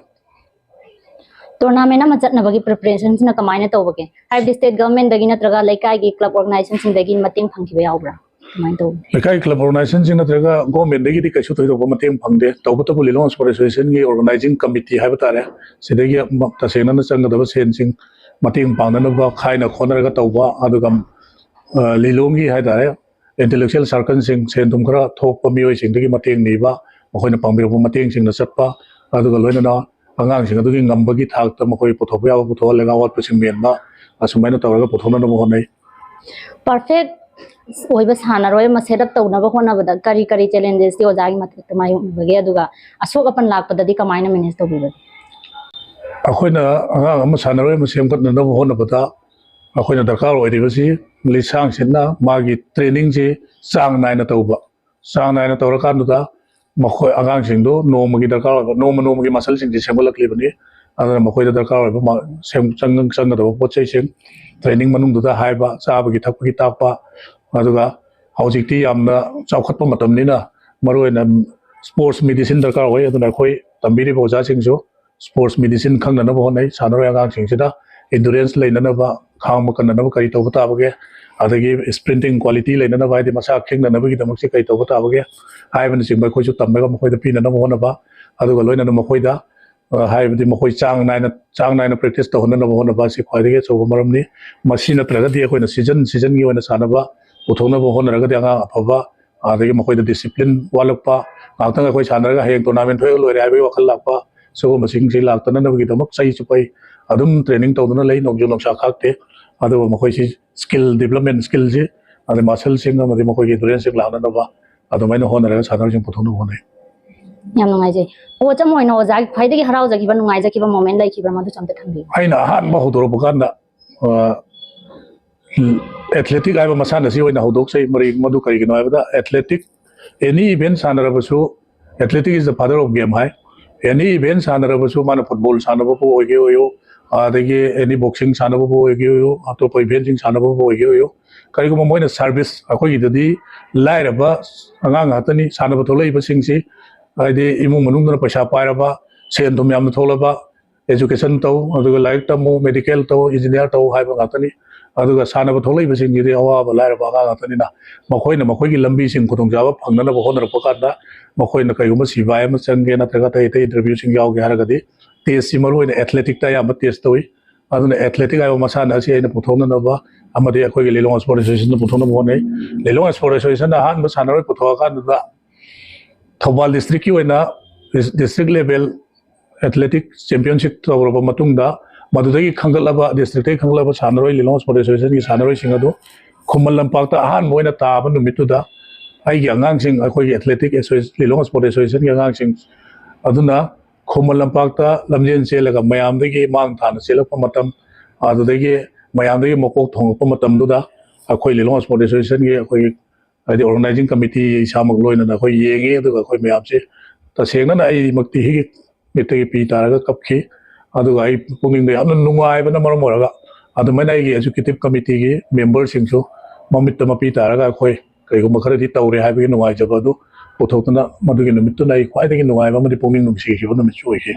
ꯇꯣꯔꯅꯥꯃꯦꯟ ꯑꯃ ꯆꯠꯅꯕꯒꯤ ꯄ꯭ꯔꯤꯄꯔꯦꯁꯟꯁꯤꯅ ꯀꯃꯥꯏꯅ ꯇꯧꯕꯒꯦ? ꯍꯥꯏꯕꯗꯤ ꯁ꯭ꯇꯦꯠ ꯒꯚꯔꯟꯃꯦꯟꯗꯒꯤ ꯅꯠꯇ꯭ꯔꯒ ꯂꯩꯀꯥꯏꯒꯤ ꯀ꯭ꯂꯕ ꯑꯣꯔꯒꯅꯥꯏꯖꯦꯁꯟꯁꯤꯡꯗꯒꯤ ꯃꯇꯦꯡ ꯐꯪꯈꯤꯕ ꯌꯥꯎꯕ꯭ꯔꯥ? ꯀꯃꯥꯏꯅ ꯇꯧꯕꯒꯦ? ꯂꯩꯀꯥꯏ ꯀ꯭ꯂꯕ ꯑꯣꯔꯒꯅꯥꯏꯖꯦꯁꯟꯁꯤꯡ ꯅꯠꯇ꯭ꯔꯒ ꯒꯣꯔꯃꯦꯟꯗꯒꯤꯗꯤ ꯀꯩꯁꯨ ꯊꯣꯏꯗꯣꯛꯄ ꯃꯇꯦꯡ ꯐꯪꯗꯦ꯫ ꯇꯧꯕꯇꯕꯨ ꯂꯤꯂꯣꯡ ꯁ꯭ꯄꯣꯔꯠ ꯑꯦꯁꯣꯁꯤꯌꯦꯁꯟꯒꯤ ꯑꯣꯔꯒꯅꯥꯏꯖꯤꯡ ꯀꯃꯤꯇꯤ ꯍꯥꯏꯕ ꯇꯥꯔꯦ, ꯁꯤꯗꯒꯤ ꯇꯁꯦꯡꯅꯅ ꯆꯪꯒꯗꯕ ꯁꯦꯟꯁꯤꯡ ꯃꯇꯦꯡ ꯄꯥꯡꯅꯅꯕ ꯈꯥꯏꯅ ꯈꯣꯠꯅꯔꯒ ꯇꯧꯕ, ꯑꯗꯨꯒ ꯂꯤꯂꯣꯡꯒꯤ ꯍꯥꯏ ꯇꯥꯔꯦ, ꯏꯟꯇꯦꯂꯦꯛꯆꯨꯋꯦꯜ ꯁꯥꯔꯀꯜꯁꯤꯡ, ꯁꯦꯟ ꯊꯨꯝ ꯈꯔ ꯊꯣꯛꯄ ꯃꯤꯑꯣꯏꯁꯤꯡꯗꯒꯤ ꯃꯇꯦꯡ ꯅꯤꯕ, ꯃꯈꯣꯏꯅ ꯄꯥꯡꯕꯤꯔꯛꯄ ꯃꯇꯦꯡꯁꯤꯡꯅ ꯆꯠꯄ, ꯑꯗꯨꯒ ꯂꯣꯏꯅꯅ ꯑꯉꯥꯡꯁꯤꯡ ꯑꯗꯨꯒꯤ ꯉꯝꯕꯒꯤ ꯊꯥꯛꯇ ꯃꯈꯣꯏ ꯄꯨꯊꯣꯛꯄ ꯌꯥꯕ ꯄꯨꯊꯣꯛꯍꯜꯂꯒ ꯑꯋꯥꯠꯄꯁꯤꯡ ꯃꯦꯟꯕ, ꯑꯁꯨꯃꯥꯏꯅ ꯇꯧꯔꯒ ꯄꯨꯊꯣꯛꯅꯅꯕ ꯍꯣꯠꯅꯩ꯫ ꯄꯔꯐꯦꯛ ꯑꯣꯏꯕ ꯁꯥꯟꯅꯔꯣꯏ ꯑꯃ ꯁꯦꯠ ꯑꯞ ꯇꯧꯅꯕ ꯍꯣꯠꯅꯕꯗ ꯀꯔꯤ ꯀꯔꯤ ꯆꯦꯂꯦꯟꯖꯦꯁꯇꯤ ꯑꯣꯖꯥꯒꯤ ꯃꯊꯛꯇ ꯃꯥꯌꯣꯛꯅꯕꯒꯦ, ꯑꯗꯨꯒ ꯑꯁꯣꯛ ꯑꯄꯟ ꯂꯥꯛꯄꯗꯗꯤ ꯀꯃꯥꯏꯅ ꯃꯦꯅꯦꯖ ꯇꯧꯕꯤꯕꯒꯦ? ꯑꯩꯈꯣꯏꯅ ꯑꯉꯥꯡ ꯑꯃ ꯁꯥꯟꯅꯔꯣꯏ ꯑꯃ ꯁꯦꯝꯒꯠꯅꯅꯕ ꯍꯣꯠꯅꯕꯗ ꯑꯩꯈꯣꯏꯅ ꯗꯔꯀꯥꯔ ꯑꯣꯏꯔꯤꯕꯁꯤ ꯂꯤꯁꯥꯡꯁꯤꯠꯅ ꯃꯥꯒꯤ ꯇ꯭ꯔꯦꯅꯤꯡꯁꯤ ꯆꯥꯡ ꯅꯥꯏꯅ ꯇꯧꯕ꯫ ꯆꯥꯡ ꯅꯥꯏꯅ ꯇꯧꯔꯀꯥꯟꯗꯨꯗ ꯃꯈꯣꯏ ꯑꯉꯥꯡꯁꯤꯡꯗꯨ ꯅꯣꯡꯃꯒꯤ ꯗꯔꯀꯥꯔ ꯑꯣꯏꯕ, ꯅꯣꯡꯃ ꯅꯣꯡꯃꯒꯤ ꯃꯁꯜꯁꯤꯡꯁꯤ ꯁꯦꯝꯒꯠꯂꯛꯂꯤꯕꯅꯤ꯫ ꯑꯗꯨꯅ ꯃꯈꯣꯏꯗ ꯗꯔꯀꯥꯔ ꯑꯣꯏꯕ ꯆꯪꯒꯗꯕ ꯄꯣꯠ ꯆꯩꯁꯤꯡ, ꯇ꯭ꯔꯦꯅꯤꯡ ꯃꯅꯨꯡꯗꯨꯗ ꯍꯥꯏꯕ, ꯆꯥꯕꯒꯤ ꯊꯛꯄꯒꯤ ꯇꯥꯛꯄ, ꯑꯗꯨꯒ ꯍꯧꯖꯤꯛꯇꯤ ꯌꯥꯝꯅ ꯆꯥꯎꯈꯠꯄ ꯃꯇꯝꯅꯤꯅ ꯃꯔꯨꯑꯣꯏꯅ ꯁ꯭ꯄꯣꯔꯠꯁ ꯃꯦꯗꯤꯁꯤꯟ ꯗꯔꯀꯥꯔ ꯑꯣꯏ꯫ ꯑꯗꯨꯅ ꯑꯩꯈꯣꯏ ꯇꯝꯕꯤꯔꯤꯕ ꯑꯣꯖꯥꯁꯤꯡꯁꯨ ꯁ꯭ꯄꯣꯔꯠꯁ ꯃꯦꯗꯤꯁꯤꯟ ꯈꯪꯅꯅꯕ ꯍꯣꯠꯅꯩ꯫ ꯁꯥꯟꯅꯔꯣꯏ ꯑꯉꯥꯡꯁꯤꯡꯁꯤꯗ ꯏꯟꯗꯨꯔꯦꯟꯁ ꯂꯩꯅꯅꯕ, ꯈꯥꯡꯕ ꯀꯟꯅꯅꯕ ꯀꯔꯤ ꯇꯧꯕ ꯇꯥꯕꯒꯦ, ꯑꯗꯒꯤ ꯁ꯭ꯄ꯭ꯔꯤꯟꯇꯤꯡ ꯀ꯭ꯋꯥꯂꯤꯇꯤ ꯂꯩꯅꯅꯕ, ꯍꯥꯏꯗꯤ ꯃꯁꯥ ꯈꯦꯡꯅꯅꯕꯒꯤꯗꯃꯛꯁꯦ ꯀꯔꯤ ꯇꯧꯕ ꯇꯥꯕꯒꯦ ꯍꯥꯏꯕꯅꯆꯤꯡꯕ ꯑꯩꯈꯣꯏꯁꯨ ꯇꯝꯃꯒ ꯃꯈꯣꯏꯗ ꯄꯤꯅꯅꯕ ꯍꯣꯠꯅꯕ, ꯑꯗꯨꯒ ꯂꯣꯏꯅꯅ ꯃꯈꯣꯏꯗ, ꯑ, ꯍꯥꯏꯕꯗꯤ ꯃꯈꯣꯏ ꯆꯥꯡ ꯅꯥꯏꯅ, ꯆꯥꯡ ꯅꯥꯏꯅ ꯄ꯭ꯔꯦꯛꯇꯤꯁ ꯇꯧꯍꯟꯅꯅꯕ ꯍꯣꯠꯅꯕ ꯑꯁꯤ ꯈ꯭ꯋꯥꯏꯗꯒꯤ ꯑꯆꯧꯕ ꯃꯔꯝꯅꯤ꯫ ꯃꯁꯤ ꯅꯠꯇ꯭ꯔꯒꯗꯤ ꯑꯩꯈꯣꯏꯅ ꯁꯤꯖꯟ ꯁꯤꯖꯟꯒꯤ ꯑꯣꯏꯅ ꯁꯥꯟꯅꯕ ꯄꯨꯊꯣꯛꯅꯕ ꯍꯣꯠꯅꯔꯒꯗꯤ ꯑꯉꯥꯡ ꯑꯐꯕ, ꯑꯗꯒꯤ ꯃꯈꯣꯏꯗ ꯗꯤꯁꯤꯄ꯭ꯂꯤꯟ ꯋꯥꯠꯂꯛꯄ, ꯉꯥꯏꯍꯥꯛꯇꯪ ꯑꯩꯈꯣꯏ ꯁꯥꯟꯅꯔꯒ ꯍꯌꯦꯡ tournament ꯊꯣꯛꯑꯒ ꯂꯣꯏꯔꯦ ꯍꯥꯏꯕꯒꯤ ꯋꯥꯈꯜ ꯂꯥꯛꯄ, ꯁꯤꯒꯨꯝꯕꯁꯤꯡꯁꯤ ꯂꯥꯛꯇꯅꯕꯒꯤꯗꯃꯛ ꯆꯍꯤ ꯆꯨꯞꯄ ꯑꯩ ꯑꯗꯨꯝ training ꯇꯧꯗꯨꯅ ꯂꯩ, ꯅꯣꯡꯖꯨ ꯅꯨꯡꯁꯥ ꯈꯥꯛꯇꯦ꯫ ꯑꯗꯨꯒ ꯃꯈꯣꯏꯁꯤ skill development, skillꯁꯤ ꯑꯗꯩ muscleꯁꯤꯡ ꯑꯃꯗꯤ ꯃꯈꯣꯏꯒꯤ enduranceꯁꯤꯡ ꯂꯥꯛꯅꯅꯕ ꯑꯗꯨꯃꯥꯏꯅ ꯍꯣꯠꯅꯔꯒ ꯁꯥꯟꯅꯔꯣꯏꯁꯤꯡ ꯄꯨꯊꯣꯛꯅꯕ ꯍꯣꯠꯅꯩ꯫ ꯌꯥꯝ ꯅꯨꯡꯉꯥꯏꯖꯩ꯫ Coach ꯑꯃ ꯑꯣꯏꯅ ꯑꯣꯖꯥꯒꯤ ꯈ꯭ꯋꯥꯏꯗꯒꯤ ꯍꯔꯥꯎꯖꯈꯤꯕ, ꯅꯨꯡꯉꯥꯏꯖꯈꯤꯕ moment ꯂꯩꯈꯤꯕ꯭ꯔꯥ, ꯃꯗꯨꯁꯨ ꯑꯝꯇ ꯊꯝꯕꯤꯌꯨ꯫ ꯑꯩꯅ ꯑꯍꯥꯟꯕ ꯍꯧꯗꯣꯔꯛꯄ ꯀꯥꯟꯗ ꯑꯦꯊꯂꯦꯇꯤꯛ ꯍꯥꯏꯕ ꯃꯁꯥꯟꯅꯁꯤ ꯑꯣꯏꯅ ꯍꯧꯗꯣꯛꯆꯩ꯫ ꯃꯔꯤ ꯃꯗꯨ ꯀꯔꯤꯒꯤꯅꯣ ꯍꯥꯏꯕꯗ, athletic, any event ꯁꯥꯟꯅꯔꯕꯁꯨ, athletic is the father of game high. Any event ꯁꯥꯟꯅꯔꯕꯁꯨ, ꯃꯥꯅ ꯐꯨꯠꯕꯣꯜ ꯁꯥꯟꯅꯕꯕꯨ ꯑꯣꯏꯒꯦ ꯑꯣꯏꯌꯨ, ꯑꯗꯒꯤ any boxing ꯁꯥꯟꯅꯕꯕꯨ ꯑꯣꯏꯒꯦ ꯑꯣꯏꯌꯨ, ꯑꯇꯣꯞꯄ eventꯁꯤꯡ ꯁꯥꯟꯅꯕꯕꯨ ꯑꯣꯏꯒꯦ ꯑꯣꯏꯌꯨ, ꯀꯔꯤꯒꯨꯝꯕ ꯃꯣꯏꯅ service, ꯑꯩꯈꯣꯏꯒꯤꯗꯗꯤ ꯂꯥꯏꯔꯕ ꯑꯉꯥꯡ ꯉꯥꯛꯇꯅꯤ ꯁꯥꯟꯅꯕ ꯊꯣꯛꯂꯛꯏꯕꯁꯤꯡꯁꯤ, ꯍꯥꯏꯗꯤ ꯏꯃꯨꯡ ꯃꯅꯨꯡꯗꯅ ꯄꯩꯁꯥ ꯄꯥꯏꯔꯕ, ꯁꯦꯟ ꯊꯨꯝ ꯌꯥꯝꯅ ꯊꯣꯛꯂꯕ, education ꯇꯧ, ꯑꯗꯨꯒ ꯂꯥꯏꯔꯤꯛ ꯇꯝꯃꯨ, medical ꯇꯧ, engineer ꯇꯧ ꯍꯥꯏꯕ ꯉꯥꯛꯇꯅꯤ꯫ ꯑꯗꯨꯒ ꯁꯥꯟꯅꯕ ꯊꯣꯛꯂꯛꯏꯕꯁꯤꯡꯁꯤꯗꯤ ꯑꯋꯥꯕ ꯂꯥꯏꯔꯕ ꯑꯉꯥꯡ ꯉꯥꯛꯇꯅꯤꯅ, ꯃꯈꯣꯏꯅ ꯃꯈꯣꯏꯒꯤ ꯂꯝꯕꯤꯁꯤꯡ ꯈꯨꯗꯣꯡꯆꯥꯕ ꯐꯪꯅꯅꯕ ꯍꯣꯠꯅꯔꯛꯄ ꯀꯥꯟꯗ, ꯃꯈꯣꯏꯅ ꯀꯔꯤꯒꯨꯝꯕ ꯁꯤꯐꯥꯏ ꯑꯃ ꯆꯪꯒꯦ ꯅꯠꯇ꯭ꯔꯒ ꯑꯇꯩ ꯑꯇꯩ interviewꯁꯤꯡ ꯌꯥꯎꯒꯦ ꯍꯥꯏꯔꯒꯗꯤ, testꯁꯤ ꯃꯔꯨꯑꯣꯏꯅ athleticꯇ ꯑꯌꯥꯝꯕ test ꯇꯧꯏ꯫ ꯑꯗꯨꯅ athletic ꯍꯥꯏꯕ ꯃꯁꯥꯟꯅ ꯑꯁꯤ ꯑꯩꯅ ꯄꯨꯊꯣꯛꯅꯅꯕ ꯑꯃꯗꯤ ꯑꯩꯈꯣꯏꯒꯤ ꯂꯤꯂꯣꯡ Sport Associationꯅ ꯄꯨꯊꯣꯛꯅꯕ ꯍꯣꯠꯅꯩ꯫ ꯂꯤꯂꯣꯡ Sport Associationꯅ ꯑꯍꯥꯟꯕ ꯁꯥꯟꯅꯔꯣꯏ ꯄꯨꯊꯣꯛꯑꯀꯥꯟꯗꯨꯗ, ꯊꯧꯕꯥꯜ districtꯀꯤ ꯑꯣꯏꯅ district level athletic championship ꯇꯧꯔꯕ ꯃꯇꯨꯡꯗ, ꯃꯗꯨꯗꯒꯤ ꯈꯟꯒꯠꯂꯕ, districtꯇꯒꯤ ꯈꯟꯒꯠꯂꯕ ꯁꯥꯟꯅꯔꯣꯏ, ꯂꯤꯂꯣꯡ Sport Associationꯒꯤ ꯁꯥꯟꯅꯔꯣꯏꯁꯤꯡ ꯑꯗꯨ ꯈꯨꯃꯟ ꯂꯝꯄꯥꯛꯇ ꯑꯍꯥꯟꯕ ꯑꯣꯏꯅ ꯇꯥꯕ ꯅꯨꯃꯤꯠꯇꯨꯗ, ꯑꯩꯒꯤ ꯑꯉꯥꯡꯁꯤꯡ, ꯑꯩꯈꯣꯏꯒꯤ athletic association, ꯂꯤꯂꯣꯡ Sport Associationꯒꯤ ꯑꯉꯥꯡꯁꯤꯡ ꯑꯗꯨꯅ ꯈꯨꯃꯟ ꯂꯝꯄꯥꯛꯇ ꯂꯝꯖꯦꯟ ꯆꯦꯜꯂꯒ ꯃꯌꯥꯝꯗꯒꯤ ꯃꯥꯡ ꯊꯥꯅ ꯆꯦꯜꯂꯛꯄ ꯃꯇꯝ, ꯑꯗꯨꯗꯒꯤ ꯃꯌꯥꯝꯗꯒꯤ ꯃꯀꯣꯛ ꯊꯣꯡꯂꯛꯄ ꯃꯇꯝꯗꯨꯗ, ꯑꯩꯈꯣꯏ ꯂꯤꯂꯣꯡ Sport Associationꯒꯤ ꯑꯩꯈꯣꯏꯒꯤ, ꯍꯥꯏꯗꯤ, organizing committee ꯏꯁꯥꯃꯛ ꯂꯣꯏꯅꯅ ꯑꯩꯈꯣꯏ ꯌꯦꯡꯉꯤ꯫ ꯑꯗꯨꯒ ꯑꯩꯈꯣꯏ ꯃꯌꯥꯝꯁꯦ ꯇꯁꯦꯡꯅꯅ ꯑꯩꯃꯛꯇꯤ ꯍꯤꯒꯤ ꯃꯤꯠꯇꯒꯤ ꯄꯤ ꯇꯥꯔꯒ ꯀꯞꯈꯤ꯫ ꯑꯗꯨꯒ ꯑꯩ ꯄꯨꯛꯅꯤꯡꯗ ꯌꯥꯝꯅ ꯅꯨꯡꯉꯥꯏꯕꯅ ꯃꯔꯝ ꯑꯣꯏꯔꯒ, ꯑꯗꯨꯃꯥꯏꯅ ꯑꯩꯒꯤ executive committeeꯒꯤ memberꯁꯤꯡꯁꯨ ꯃꯃꯤꯠꯇ ꯃꯄꯤ ꯇꯥꯔꯒ ꯑꯩꯈꯣꯏ ꯀꯔꯤꯒꯨꯝꯕ ꯈꯔꯗꯤ ꯇꯧꯔꯦ ꯍꯥꯏꯕꯒꯤ ꯅꯨꯡꯉꯥꯏꯖꯕ ꯑꯗꯨ ꯄꯨꯊꯣꯛꯇꯨꯅ ꯃꯗꯨꯒꯤ ꯅꯨꯃꯤꯠꯇꯨꯅ ꯑꯩ ꯈ꯭ꯋꯥꯏꯗꯒꯤ ꯅꯨꯡꯉꯥꯏꯕ ꯑꯃꯗꯤ ꯄꯨꯛꯅꯤꯡ ꯅꯨꯡꯁꯤꯈꯤꯕ ꯅꯨꯃꯤꯠꯁꯨ ꯑꯣꯏꯈꯤ꯫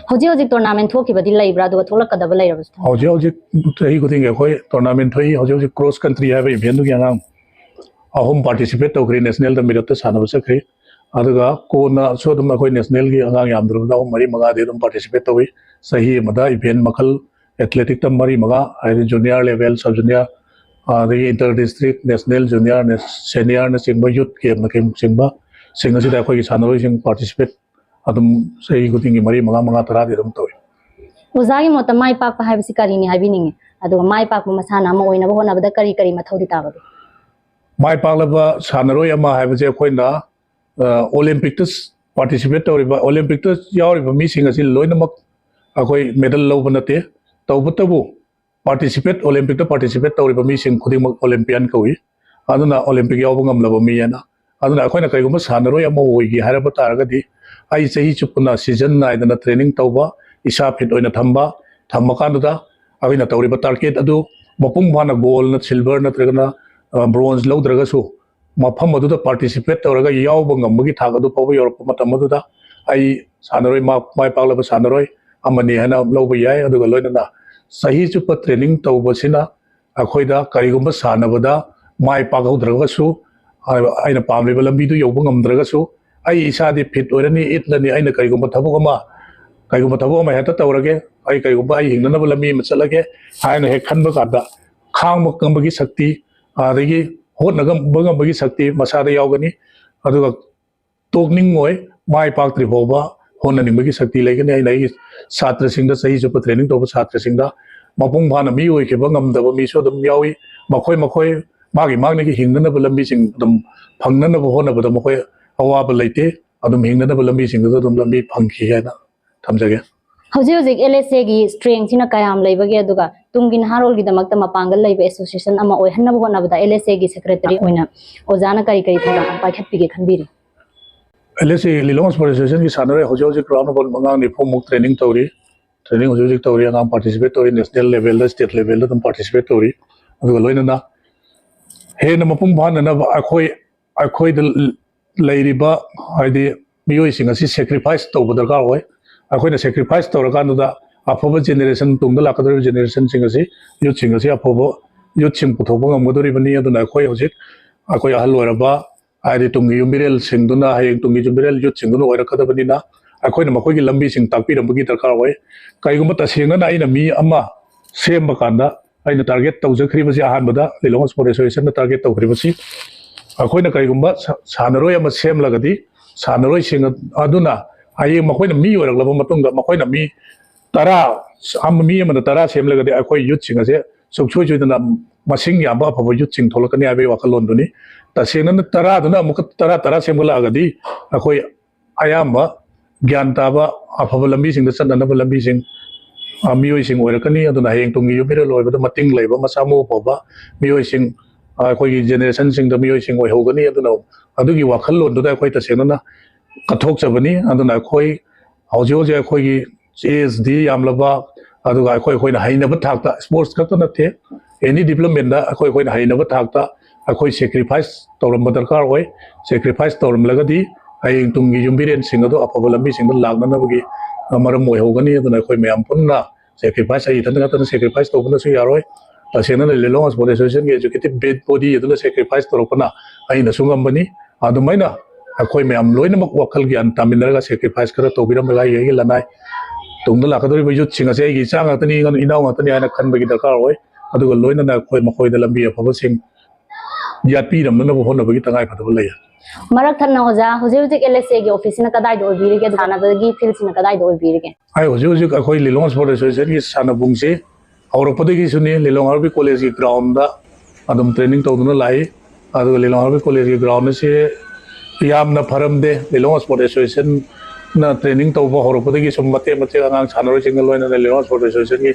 ꯍꯧꯖꯤꯛ ꯍꯧꯖꯤꯛ tournament ꯊꯣꯛꯈꯤꯕꯗꯤ ꯂꯩꯕ꯭ꯔꯥ, ꯑꯗꯨꯒ ꯊꯣꯛꯂꯛꯀꯗꯕ ꯂꯩꯔꯕꯁꯨ ꯊꯝꯕꯤꯌꯨ? ꯍꯧꯖꯤꯛ ꯍꯧꯖꯤꯛ ꯆꯍꯤ ꯈꯨꯗꯤꯡꯒꯤ ꯑꯩꯈꯣꯏ tournament ꯊꯣꯛꯏ꯫ ꯍꯧꯖꯤꯛ ꯍꯧꯖꯤꯛ cross country ꯍꯥꯏꯕ eventꯗꯨꯒꯤ ꯑꯉꯥꯡ ꯑꯍꯨꯝ participate ꯇꯧꯈ꯭ꯔꯦ, nationalꯗ ꯃꯤꯔꯛꯇ ꯁꯥꯟꯅꯕ ꯆꯠꯈ꯭ꯔꯦ꯫ ꯑꯗꯨꯒ ꯀꯣꯟꯅꯁꯨ ꯑꯗꯨꯝ ꯑꯩꯈꯣꯏ nationalꯒꯤ ꯑꯉꯥꯡ ꯌꯥꯝꯗ꯭ꯔꯕꯗ ꯑꯍꯨꯝ ꯃꯔꯤ ꯃꯉꯥꯗꯤ ꯑꯗꯨꯝ participate ꯇꯧꯏ꯫ ꯆꯍꯤ ꯑꯃꯗ event ꯃꯈꯜ athleticꯇ ꯃꯔꯤ ꯃꯉꯥ, ꯍꯥꯏꯗꯤ junior level, sub junior, ꯑꯗꯒꯤ inter district, national, junior, seniorꯅꯆꯤꯡꯕ, youth gameꯅꯆꯤꯡꯕ ꯁꯤꯡ ꯑꯁꯤꯗ ꯑꯩꯈꯣꯏꯒꯤ ꯁꯥꯟꯅꯔꯣꯏꯁꯤꯡ ꯄꯥꯔꯇꯤꯁꯤꯄꯦꯠ ꯑꯗꯨꯝ ꯆꯍꯤ ꯈꯨꯗꯤꯡꯒꯤ ꯃꯔꯤ, ꯃꯉꯥ, ꯃꯉꯥ, ꯇꯔꯥꯗꯤ ꯑꯗꯨꯝ ꯇꯧꯏ꯫ ꯑꯣꯖꯥꯒꯤ ꯃꯣꯠꯇ ꯃꯥꯏ ꯄꯥꯛꯄ ꯍꯥꯏꯕꯁꯤ ꯀꯔꯤꯅꯤ ꯍꯥꯏꯕꯤꯅꯤꯡꯉꯤ? ꯑꯗꯨꯒ ꯃꯥꯏ ꯄꯥꯛꯄ ꯃꯁꯥꯟꯅ ꯑꯃ ꯑꯣꯏꯅꯕ ꯍꯣꯠꯅꯕꯗ ꯀꯔꯤ ꯀꯔꯤ ꯃꯊꯧꯗꯤ ꯇꯥꯕꯒꯦ? ꯃꯥꯏ ꯄꯥꯛꯂꯕ ꯁꯥꯟꯅꯔꯣꯏ ꯑꯃ ꯍꯥꯏꯕꯁꯦ ꯑꯩꯈꯣꯏꯅ ꯑꯣꯂꯦꯝꯄꯤꯛꯇ ꯄꯥꯔꯇꯤꯁꯤꯄꯦꯠ ꯇꯧꯔꯤꯕ, ꯑꯣꯂꯦꯝꯄꯤꯛꯇ ꯌꯥꯎꯔꯤꯕ ꯃꯤꯁꯤꯡ ꯑꯁꯤ ꯂꯣꯏꯅꯃꯛ ꯑꯩꯈꯣꯏ ꯃꯦꯗꯜ ꯂꯧꯕ ꯅꯠꯇꯦ꯫ ꯇꯧꯕꯇꯕꯨ ꯄꯥꯔꯇꯤꯁꯤꯄꯦꯠ, ꯑꯣꯂꯦꯝꯄꯤꯛꯇ ꯄꯥꯔꯇꯤꯁꯤꯄꯦꯠ ꯇꯧꯔꯤꯕ ꯃꯤꯁꯤꯡ ꯈꯨꯗꯤꯡꯃꯛ ꯑꯣꯂꯦꯝꯄꯤꯌꯥꯟ ꯀꯧꯏ꯫ ꯑꯗꯨꯅ ꯑꯣꯂꯦꯝꯄꯤꯛ ꯌꯥꯎꯕ ꯉꯝꯂꯕ ꯃꯤ ꯍꯥꯏꯅ꯫ ꯑꯗꯨꯅ ꯑꯩꯈꯣꯏꯅ ꯀꯔꯤꯒꯨꯝꯕ ꯁꯥꯟꯅꯔꯣꯏ ꯑꯃ ꯑꯣꯏꯒꯦ ꯍꯥꯏꯔꯕ ꯇꯥꯔꯒꯗꯤ, ꯑꯩ ꯆꯍꯤ ꯆꯨꯞꯄꯅ ꯁꯤꯖꯟ ꯅꯥꯏꯗꯅ ꯇ꯭ꯔꯦꯅꯤꯡ ꯇꯧꯕ, ꯏꯁꯥ ꯐꯤꯠ ꯑꯣꯏꯅ ꯊꯝꯕ, ꯊꯝꯕ ꯀꯥꯟꯗꯨꯗ ꯑꯩꯈꯣꯏꯅ ꯇꯧꯔꯤꯕ ꯇꯥꯔꯒꯦꯠ ꯑꯗꯨ ꯃꯄꯨꯡ ꯐꯥꯅ ꯒꯣꯜꯅ, ꯁꯤꯜꯚꯔ ꯅꯠꯇ꯭ꯔꯒꯅ ꯕ꯭ꯔꯣꯟꯖ ꯂꯧꯗ꯭ꯔꯒꯁꯨ, ꯃꯐꯝ ꯑꯗꯨꯗ ꯄꯥꯔꯇꯤꯁꯤꯄꯦꯠ ꯇꯧꯔꯒ ꯌꯥꯎꯕ ꯉꯝꯕꯒꯤ ꯊꯥꯛ ꯑꯗꯨ ꯐꯥꯎꯕ ꯌꯧꯔꯛꯄ ꯃꯇꯝ ꯑꯗꯨꯗ ꯑꯩ ꯁꯥꯟꯅꯔꯣꯏ, ꯃꯥ-, ꯃꯥꯏ ꯄꯥꯛꯂꯕ ꯁꯥꯟꯅꯔꯣꯏ ꯑꯃꯅꯤ ꯍꯥꯏꯅ ꯂꯧꯕ ꯌꯥꯏ꯫ ꯑꯗꯨꯒ ꯂꯣꯏꯅꯅ ꯆꯍꯤ ꯆꯨꯞꯄ ꯇ꯭ꯔꯦꯅꯤꯡ ꯇꯧꯕꯁꯤꯅ ꯑꯩꯈꯣꯏꯗ ꯀꯔꯤꯒꯨꯝꯕ ꯁꯥꯟꯅꯕꯗ ꯃꯥꯏ ꯄꯥꯛꯍꯧꯗ꯭ꯔꯒꯁꯨ, ꯑꯩꯅ ꯄꯥꯝꯂꯤꯕ ꯂꯝꯕꯤꯗꯨ ꯌꯧꯕ ꯉꯝꯗ꯭ꯔꯒꯁꯨ, ꯑꯩ ꯏꯁꯥꯗꯤ ꯐꯤꯠ ꯑꯣꯏꯔꯅꯤ, ꯏꯠꯂꯅꯤ, ꯑꯩꯅ ꯀꯔꯤꯒꯨꯝꯕ ꯊꯕꯛ ꯑꯃ, ꯀꯔꯤꯒꯨꯝꯕ ꯊꯕꯛ ꯑꯃ ꯍꯦꯛꯇ ꯇꯧꯔꯒꯦ, ꯑꯩ ꯀꯔꯤꯒꯨꯝꯕ ꯑꯩ ꯍꯤꯡꯅꯅꯕ ꯂꯝꯕꯤ ꯑꯃ ꯆꯠꯂꯒꯦ ꯍꯥꯏꯅ ꯍꯦꯛ ꯈꯟꯕ ꯀꯥꯟꯗ, ꯈꯥꯡꯕ ꯉꯝꯕꯒꯤ ꯁꯛꯇꯤ, ꯑꯗꯒꯤ ꯍꯣꯠꯅꯕ ꯉꯝꯕꯒꯤ ꯁꯛꯇꯤ ꯃꯁꯥꯗ ꯌꯥꯎꯒꯅꯤ꯫ ꯑꯗꯨꯒ ꯇꯣꯛꯅꯤꯡꯉꯣꯏ, ꯃꯥꯏ ꯄꯥꯛꯇ꯭ꯔꯤ ꯐꯥꯎꯕ ꯍꯣꯠꯅꯅꯤꯡꯕꯒꯤ ꯁꯛꯇꯤ ꯂꯩꯒꯅꯤ꯫ ꯑꯩꯅ ꯑꯩꯒꯤ ꯁꯥꯇ꯭ꯔꯁꯤꯡꯗ, ꯆꯍꯤ ꯆꯨꯞꯄ ꯇ꯭ꯔꯦꯅꯤꯡ ꯇꯧꯕ ꯁꯥꯇ꯭ꯔꯁꯤꯡꯗ, ꯃꯄꯨꯡ ꯐꯥꯅ ꯃꯤ ꯑꯣꯏꯈꯤꯕ ꯉꯝꯗꯕ ꯃꯤꯁꯨ ꯑꯗꯨꯝ ꯌꯥꯎꯏ꯫ ꯃꯈꯣꯏ ꯃꯈꯣꯏ ꯃꯥꯒꯤ ꯃꯥꯒꯤ ꯍꯤꯡꯅꯅꯕ ꯂꯝꯕꯤꯁꯤꯡ ꯑꯗꯨꯝ ꯐꯪꯅꯅꯕ ꯍꯣꯠꯅꯕꯗ ꯃꯈꯣꯏ ꯑꯋꯥꯕ ꯂꯩꯇꯦ꯫ ꯑꯗꯨꯝ ꯍꯤꯡꯅꯅꯕ ꯂꯝꯕꯤꯁꯤꯡꯗꯨꯗ ꯑꯗꯨꯝ ꯂꯝꯕꯤ ꯐꯪꯈꯤ ꯍꯥꯏꯅ ꯊꯝꯖꯒꯦ꯫ ꯍꯧꯖꯤꯛ ꯍꯧꯖꯤꯛ ꯑꯦꯜ ꯑꯦꯁ ꯑꯦꯒꯤ ꯁ꯭ꯇ꯭ꯔꯦꯡꯁꯤꯅ ꯀꯌꯥꯝ ꯂꯩꯕꯒꯦ, ꯑꯗꯨꯒ ꯇꯨꯡꯒꯤ ꯅꯍꯥꯔꯣꯜꯒꯤꯗꯃꯛꯇ ꯃꯄꯥꯡꯒꯜ ꯂꯩꯕ ꯑꯦꯁꯣꯁꯤꯌꯦꯁꯟ ꯑꯃ ꯑꯣꯏꯍꯟꯅꯕ ꯍꯣꯠꯅꯕꯗ ꯑꯦꯜ ꯑꯦꯁ ꯑꯦꯒꯤ ꯁꯦꯀ꯭ꯔꯦꯇꯔꯤ ꯑꯣꯏꯅ ꯑꯣꯖꯥꯅ ꯀꯔꯤ ꯀꯔꯤ ꯊꯧꯗꯥꯡ ꯄꯥꯏꯈꯠꯄꯤꯒꯦ ꯈꯟꯕꯤꯔꯤ? ꯑꯦꯜ ꯑꯦꯁ ꯑꯦ ꯂꯤꯂꯣꯡ ꯁ꯭ꯄꯣꯔꯠꯁ ꯑꯦꯁꯣꯁꯤꯌꯦꯁꯟꯒꯤ ꯁꯥꯟꯅꯔꯣꯏ ꯍꯧꯖꯤꯛ ꯍꯧꯖꯤꯛ ꯔꯥꯎꯟ ꯑꯕꯥꯎꯠ ꯃꯉꯥ ꯅꯤꯐꯨꯃꯨꯛ ꯇ꯭ꯔꯦꯅꯤꯡ ꯇꯧꯔꯤ꯫ ꯇ꯭ꯔꯦꯅꯤꯡ ꯍꯧꯖꯤꯛ ꯍꯧꯖꯤꯛ ꯇꯧꯔꯤ, ꯑꯉꯥꯡ ꯄꯥꯔꯇꯤꯁꯤꯄꯦꯠ ꯇꯧꯔꯤ, ꯅꯦꯁꯅꯦꯜ ꯂꯦꯚꯦꯜꯗ, ꯁ꯭ꯇꯦꯠ ꯂꯦꯚꯦꯜꯗ ꯑꯗꯨꯝ ꯄꯥꯔꯇꯤꯁꯤꯄꯦꯠ ꯇꯧꯔꯤ꯫ ꯑꯗꯨꯒ ꯂꯣꯏꯅꯅ ꯍꯦꯟꯅ ꯃꯄꯨꯡ ꯐꯥꯅꯅꯕ ꯑꯩꯈꯣꯏ, ꯑꯩꯈꯣꯏꯗ ꯂꯩꯔꯤꯕ, ꯍꯥꯏꯗꯤ, ꯃꯤꯑꯣꯏꯁꯤꯡ ꯑꯁꯤ ꯁꯦꯀ꯭ꯔꯤꯐꯥꯏꯁ ꯇꯧꯕ ꯗꯔꯀꯥꯔ ꯑꯣꯏ꯫ ꯑꯩꯈꯣꯏꯅ ꯁꯦꯀ꯭ꯔꯤꯐꯥꯏꯁ ꯇꯧꯔꯀꯥꯟꯗꯨꯗ ꯑꯐꯕ ꯖꯦꯅꯦꯔꯦꯁꯟ, ꯇꯨꯡꯗ ꯂꯥꯛꯀꯗꯧꯔꯤꯕ ꯖꯦꯅꯦꯔꯦꯁꯟꯁꯤꯡ ꯑꯁꯤ, ꯌꯨꯠꯁꯤꯡ ꯑꯁꯤ ꯑꯐꯕ ꯌꯨꯠꯁꯤꯡ ꯄꯨꯊꯣꯛꯄ ꯉꯝꯒꯗꯧꯔꯤꯕꯅꯤ꯫ ꯑꯗꯨꯅ ꯑꯩꯈꯣꯏ ꯍꯧꯖꯤꯛ, ꯑꯩꯈꯣꯏ ꯑꯍꯜ ꯑꯣꯏꯔꯕ, ꯍꯥꯏꯗꯤ ꯇꯨꯡꯒꯤ ꯌꯨꯝꯕꯤꯔꯦꯜꯁꯤꯡꯗꯨꯅ, ꯍꯌꯦꯡ ꯇꯨꯡꯒꯤ ꯌꯨꯝꯕꯤꯔꯦꯜ ꯌꯨꯠꯁꯤꯡꯗꯨꯅ ꯑꯣꯏꯔꯛꯀꯗꯕꯅꯤꯅ, ꯑꯩꯈꯣꯏꯅ ꯃꯈꯣꯏꯒꯤ ꯂꯝꯕꯤꯁꯤꯡ ꯇꯥꯛꯄꯤꯔꯝꯕꯒꯤ ꯗꯔꯀꯥꯔ ꯑꯣꯏ꯫ ꯀꯔꯤꯒꯨꯝꯕ ꯇꯁꯦꯡꯅꯅ ꯑꯩꯅ ꯃꯤ ꯑꯃ ꯁꯦꯝꯕ ꯀꯥꯟꯗ, ꯑꯩꯅ ꯇꯥꯔꯒꯦꯠ ꯇꯧꯖꯈ꯭ꯔꯤꯕꯁꯤ, ꯑꯍꯥꯟꯕꯗ ꯂꯤꯂꯣꯡ ꯁ꯭ꯄꯣꯔꯠ ꯑꯦꯁꯣꯁꯤꯌꯦꯁꯟꯅ ꯇꯥꯔꯒꯦꯠ ꯇꯧꯈ꯭ꯔꯤꯕꯁꯤ, ꯑꯩꯈꯣꯏꯅ ꯀꯔꯤꯒꯨꯝꯕ ꯁꯥꯟꯅꯔꯣꯏ ꯑꯃ ꯁꯦꯝꯂꯒꯗꯤ, ꯁꯥꯟꯅꯔꯣꯏꯁꯤꯡ ꯑꯗꯨꯅ ꯍꯌꯦꯡ ꯃꯈꯣꯏꯅ ꯃꯤ ꯑꯣꯏꯔꯛꯂꯕ ꯃꯇꯨꯡꯗ, ꯃꯈꯣꯏꯅ ꯃꯤ ꯇꯔꯥ, ꯃꯤ ꯑꯃꯅ ꯇꯔꯥ ꯁꯦꯝꯂꯒꯗꯤ, ꯑꯩꯈꯣꯏ ꯌꯨꯠꯁꯤꯡ ꯑꯁꯦ ꯁꯨꯡꯁꯣꯏ ꯁꯣꯏꯗꯅ ꯃꯁꯤꯡ ꯌꯥꯝꯕ ꯑꯐꯕ ꯌꯨꯠꯁꯤꯡ ꯊꯣꯛꯂꯛꯀꯅꯤ ꯍꯥꯏꯕꯒꯤ ꯋꯥꯈꯜꯂꯣꯟꯗꯨꯅꯤ꯫ ꯇꯁꯦꯡꯅ ꯇꯔꯥꯗꯨꯅ ꯑꯃꯨꯛꯀ ꯇꯔꯥ ꯇꯔꯥ ꯁꯦꯝꯒꯠꯂꯛꯑꯒꯗꯤ, ꯑꯩꯈꯣꯏ ꯑꯌꯥꯝꯕ ꯒ꯭ꯌꯥꯟ ꯇꯥꯕ, ꯑꯐꯕ ꯂꯝꯕꯤꯁꯤꯡꯗ ꯆꯠꯅꯅꯕ ꯂꯝꯕꯤꯁꯤꯡ, ꯃꯤꯑꯣꯏꯁꯤꯡ ꯑꯣꯏꯔꯛꯀꯅꯤ꯫ ꯑꯗꯨꯅ ꯍꯌꯦꯡ ꯇꯨꯡꯒꯤ ꯌꯨꯝꯕꯤꯔꯦꯜ ꯑꯣꯏꯕꯗ ꯃꯇꯤꯡ ꯂꯩꯕ, ꯃꯁꯥ ꯃꯎ ꯐꯕ ꯃꯤꯑꯣꯏꯁꯤꯡ, ꯑꯩꯈꯣꯏꯒꯤ ꯖꯦꯅꯦꯔꯦꯁꯟꯁꯤꯡꯗ ꯃꯤꯑꯣꯏꯁꯤꯡ ꯑꯣꯏꯍꯧꯒꯅꯤ꯫ ꯑꯗꯨꯅ ꯑꯗꯨꯒꯤ ꯋꯥꯈꯜꯂꯣꯟꯗꯨꯗ ꯑꯩꯈꯣꯏ ꯇꯁꯦꯡꯅꯅ ꯀꯠꯊꯣꯛꯆꯕꯅꯤ꯫ ꯑꯗꯨꯅ ꯑꯩꯈꯣꯏ ꯍꯧꯖꯤꯛ ꯍꯧꯖꯤꯛ ꯑꯩꯈꯣꯏꯒꯤ age ꯗꯤ ꯌꯥꯝꯂꯕ, ꯑꯗꯨꯒ ꯑꯩꯈꯣꯏ, ꯑꯩꯈꯣꯏꯅ ꯍꯩꯅꯕ ꯊꯥꯛꯇ, sports ꯈꯛꯇ ꯅꯠꯇꯦ, any development ꯗ ꯑꯩꯈꯣꯏ, ꯑꯩꯈꯣꯏꯅ ꯍꯩꯅꯕ ꯊꯥꯛꯇ ꯑꯩꯈꯣꯏ sacrifice ꯇꯧꯔꯝꯕ ꯗꯔꯀꯥꯔ ꯑꯣꯏ꯫ Sacrifice ꯇꯧꯔꯝꯂꯒꯗꯤ ꯍꯌꯦꯡ ꯇꯨꯡꯒꯤ ꯌꯨꯝꯕꯤꯔꯦꯟꯁꯤꯡ ꯑꯗꯨ ꯑꯐꯕ ꯂꯝꯕꯤꯁꯤꯡꯗ ꯂꯥꯛꯅꯅꯕꯒꯤ ꯃꯔꯝ ꯑꯣꯏꯍꯧꯒꯅꯤ꯫ ꯑꯗꯨꯅ ꯑꯩꯈꯣꯏ ꯃꯌꯥꯝ ꯄꯨꯟꯅ sacrifice, ꯑꯩ ꯏꯊꯟꯇ ꯉꯥꯛꯇꯅ sacrifice ꯇꯧꯕꯅꯁꯨ ꯌꯥꯔꯣꯏ꯫ ꯇꯁꯦꯡꯅ ꯂꯤꯂꯣꯡ Sports Association ꯒꯤ executive body ꯑꯗꯨꯅ sacrifice ꯇꯧꯔꯛꯄꯅ ꯑꯩꯅꯁꯨ ꯉꯝꯕꯅꯤ꯫ ꯑꯗꯨꯃꯥꯏꯅ ꯑꯩꯈꯣꯏ ꯃꯌꯥꯝ ꯂꯣꯏꯅꯃꯛ ꯋꯥꯈꯜ ꯒ꯭ꯌꯥꯟ ꯇꯥꯃꯤꯟꯅꯔꯒ sacrifice ꯈꯔ ꯇꯧꯕꯤꯔꯝꯂꯒ ꯑꯩꯒꯤ, ꯑꯩꯒꯤ ꯂꯅꯥꯏ ꯇꯨꯡꯗ ꯂꯥꯛꯀꯗꯧꯔꯤꯕ youth ꯁꯤꯡ ꯑꯁꯦ ꯑꯩꯒꯤ ꯏꯆꯥ ꯉꯥꯛꯇꯅꯤ, ꯏꯅꯥꯎ ꯉꯥꯛꯇꯅꯤ ꯍꯥꯏꯅ ꯈꯟꯕꯒꯤ ꯗꯔꯀꯥꯔ ꯑꯣꯏ꯫ ꯑꯗꯨꯒ ꯂꯣꯏꯅꯅ ꯑꯩꯈꯣꯏ ꯃꯈꯣꯏꯗ ꯂꯝꯕꯤ ꯑꯐꯕꯁꯤꯡ ꯌꯥꯠꯄꯤꯔꯝꯅꯅꯕ ꯍꯣꯠꯅꯕꯒꯤ ꯇꯉꯥꯏ ꯐꯗꯕ ꯂꯩ꯫ ꯃꯔꯛ ꯊꯠꯅ ꯑꯣꯖꯥ, ꯍꯧꯖꯤꯛ ꯍꯧꯖꯤꯛ L S A ꯒꯤ office ꯁꯤꯅ ꯀꯗꯥꯏꯗ ꯑꯣꯏꯕꯤꯔꯤꯒꯦ? ꯁꯥꯟꯅꯕꯒꯤ field ꯁꯤꯅ ꯀꯗꯥꯏꯗ ꯑꯣꯏꯕꯤꯔꯤꯒꯦ? ꯑꯩ ꯍꯧꯖꯤꯛ ꯍꯧꯖꯤꯛ ꯑꯩꯈꯣꯏ ꯂꯤꯂꯣꯡ Sports Association ꯒꯤ ꯁꯥꯟꯅꯄꯨꯡꯁꯤ ꯍꯧꯔꯛꯄꯗꯒꯤꯁꯨꯅꯤ, ꯂꯤꯂꯣꯡ ꯑꯥꯔ ꯕꯤ ꯀꯣꯂꯦꯖꯀꯤ ground ꯗ ꯑꯗꯨꯝ training ꯇꯧꯗꯨꯅ ꯂꯥꯛꯏ꯫ ꯑꯗꯨꯒ ꯂꯤꯂꯣꯡ ꯑꯥꯔ ꯕꯤ ꯀꯣꯂꯦꯖꯀꯤ ground ꯑꯁꯤ ꯌꯥꯝꯅ ꯐꯔꯝꯗꯦ꯫ ꯂꯤꯂꯣꯡ Sports Association ꯅ training ꯇꯧꯕ ꯍꯧꯔꯛꯄꯗꯒꯤ ꯁꯨꯝ ꯃꯇꯦꯛ ꯃꯇꯦꯛ ꯑꯉꯥꯡ ꯁꯥꯟꯅꯔꯣꯏꯁꯤꯡꯒ ꯂꯣꯏꯅꯅ ꯂꯤꯂꯣꯡ Sports Association ꯒꯤ,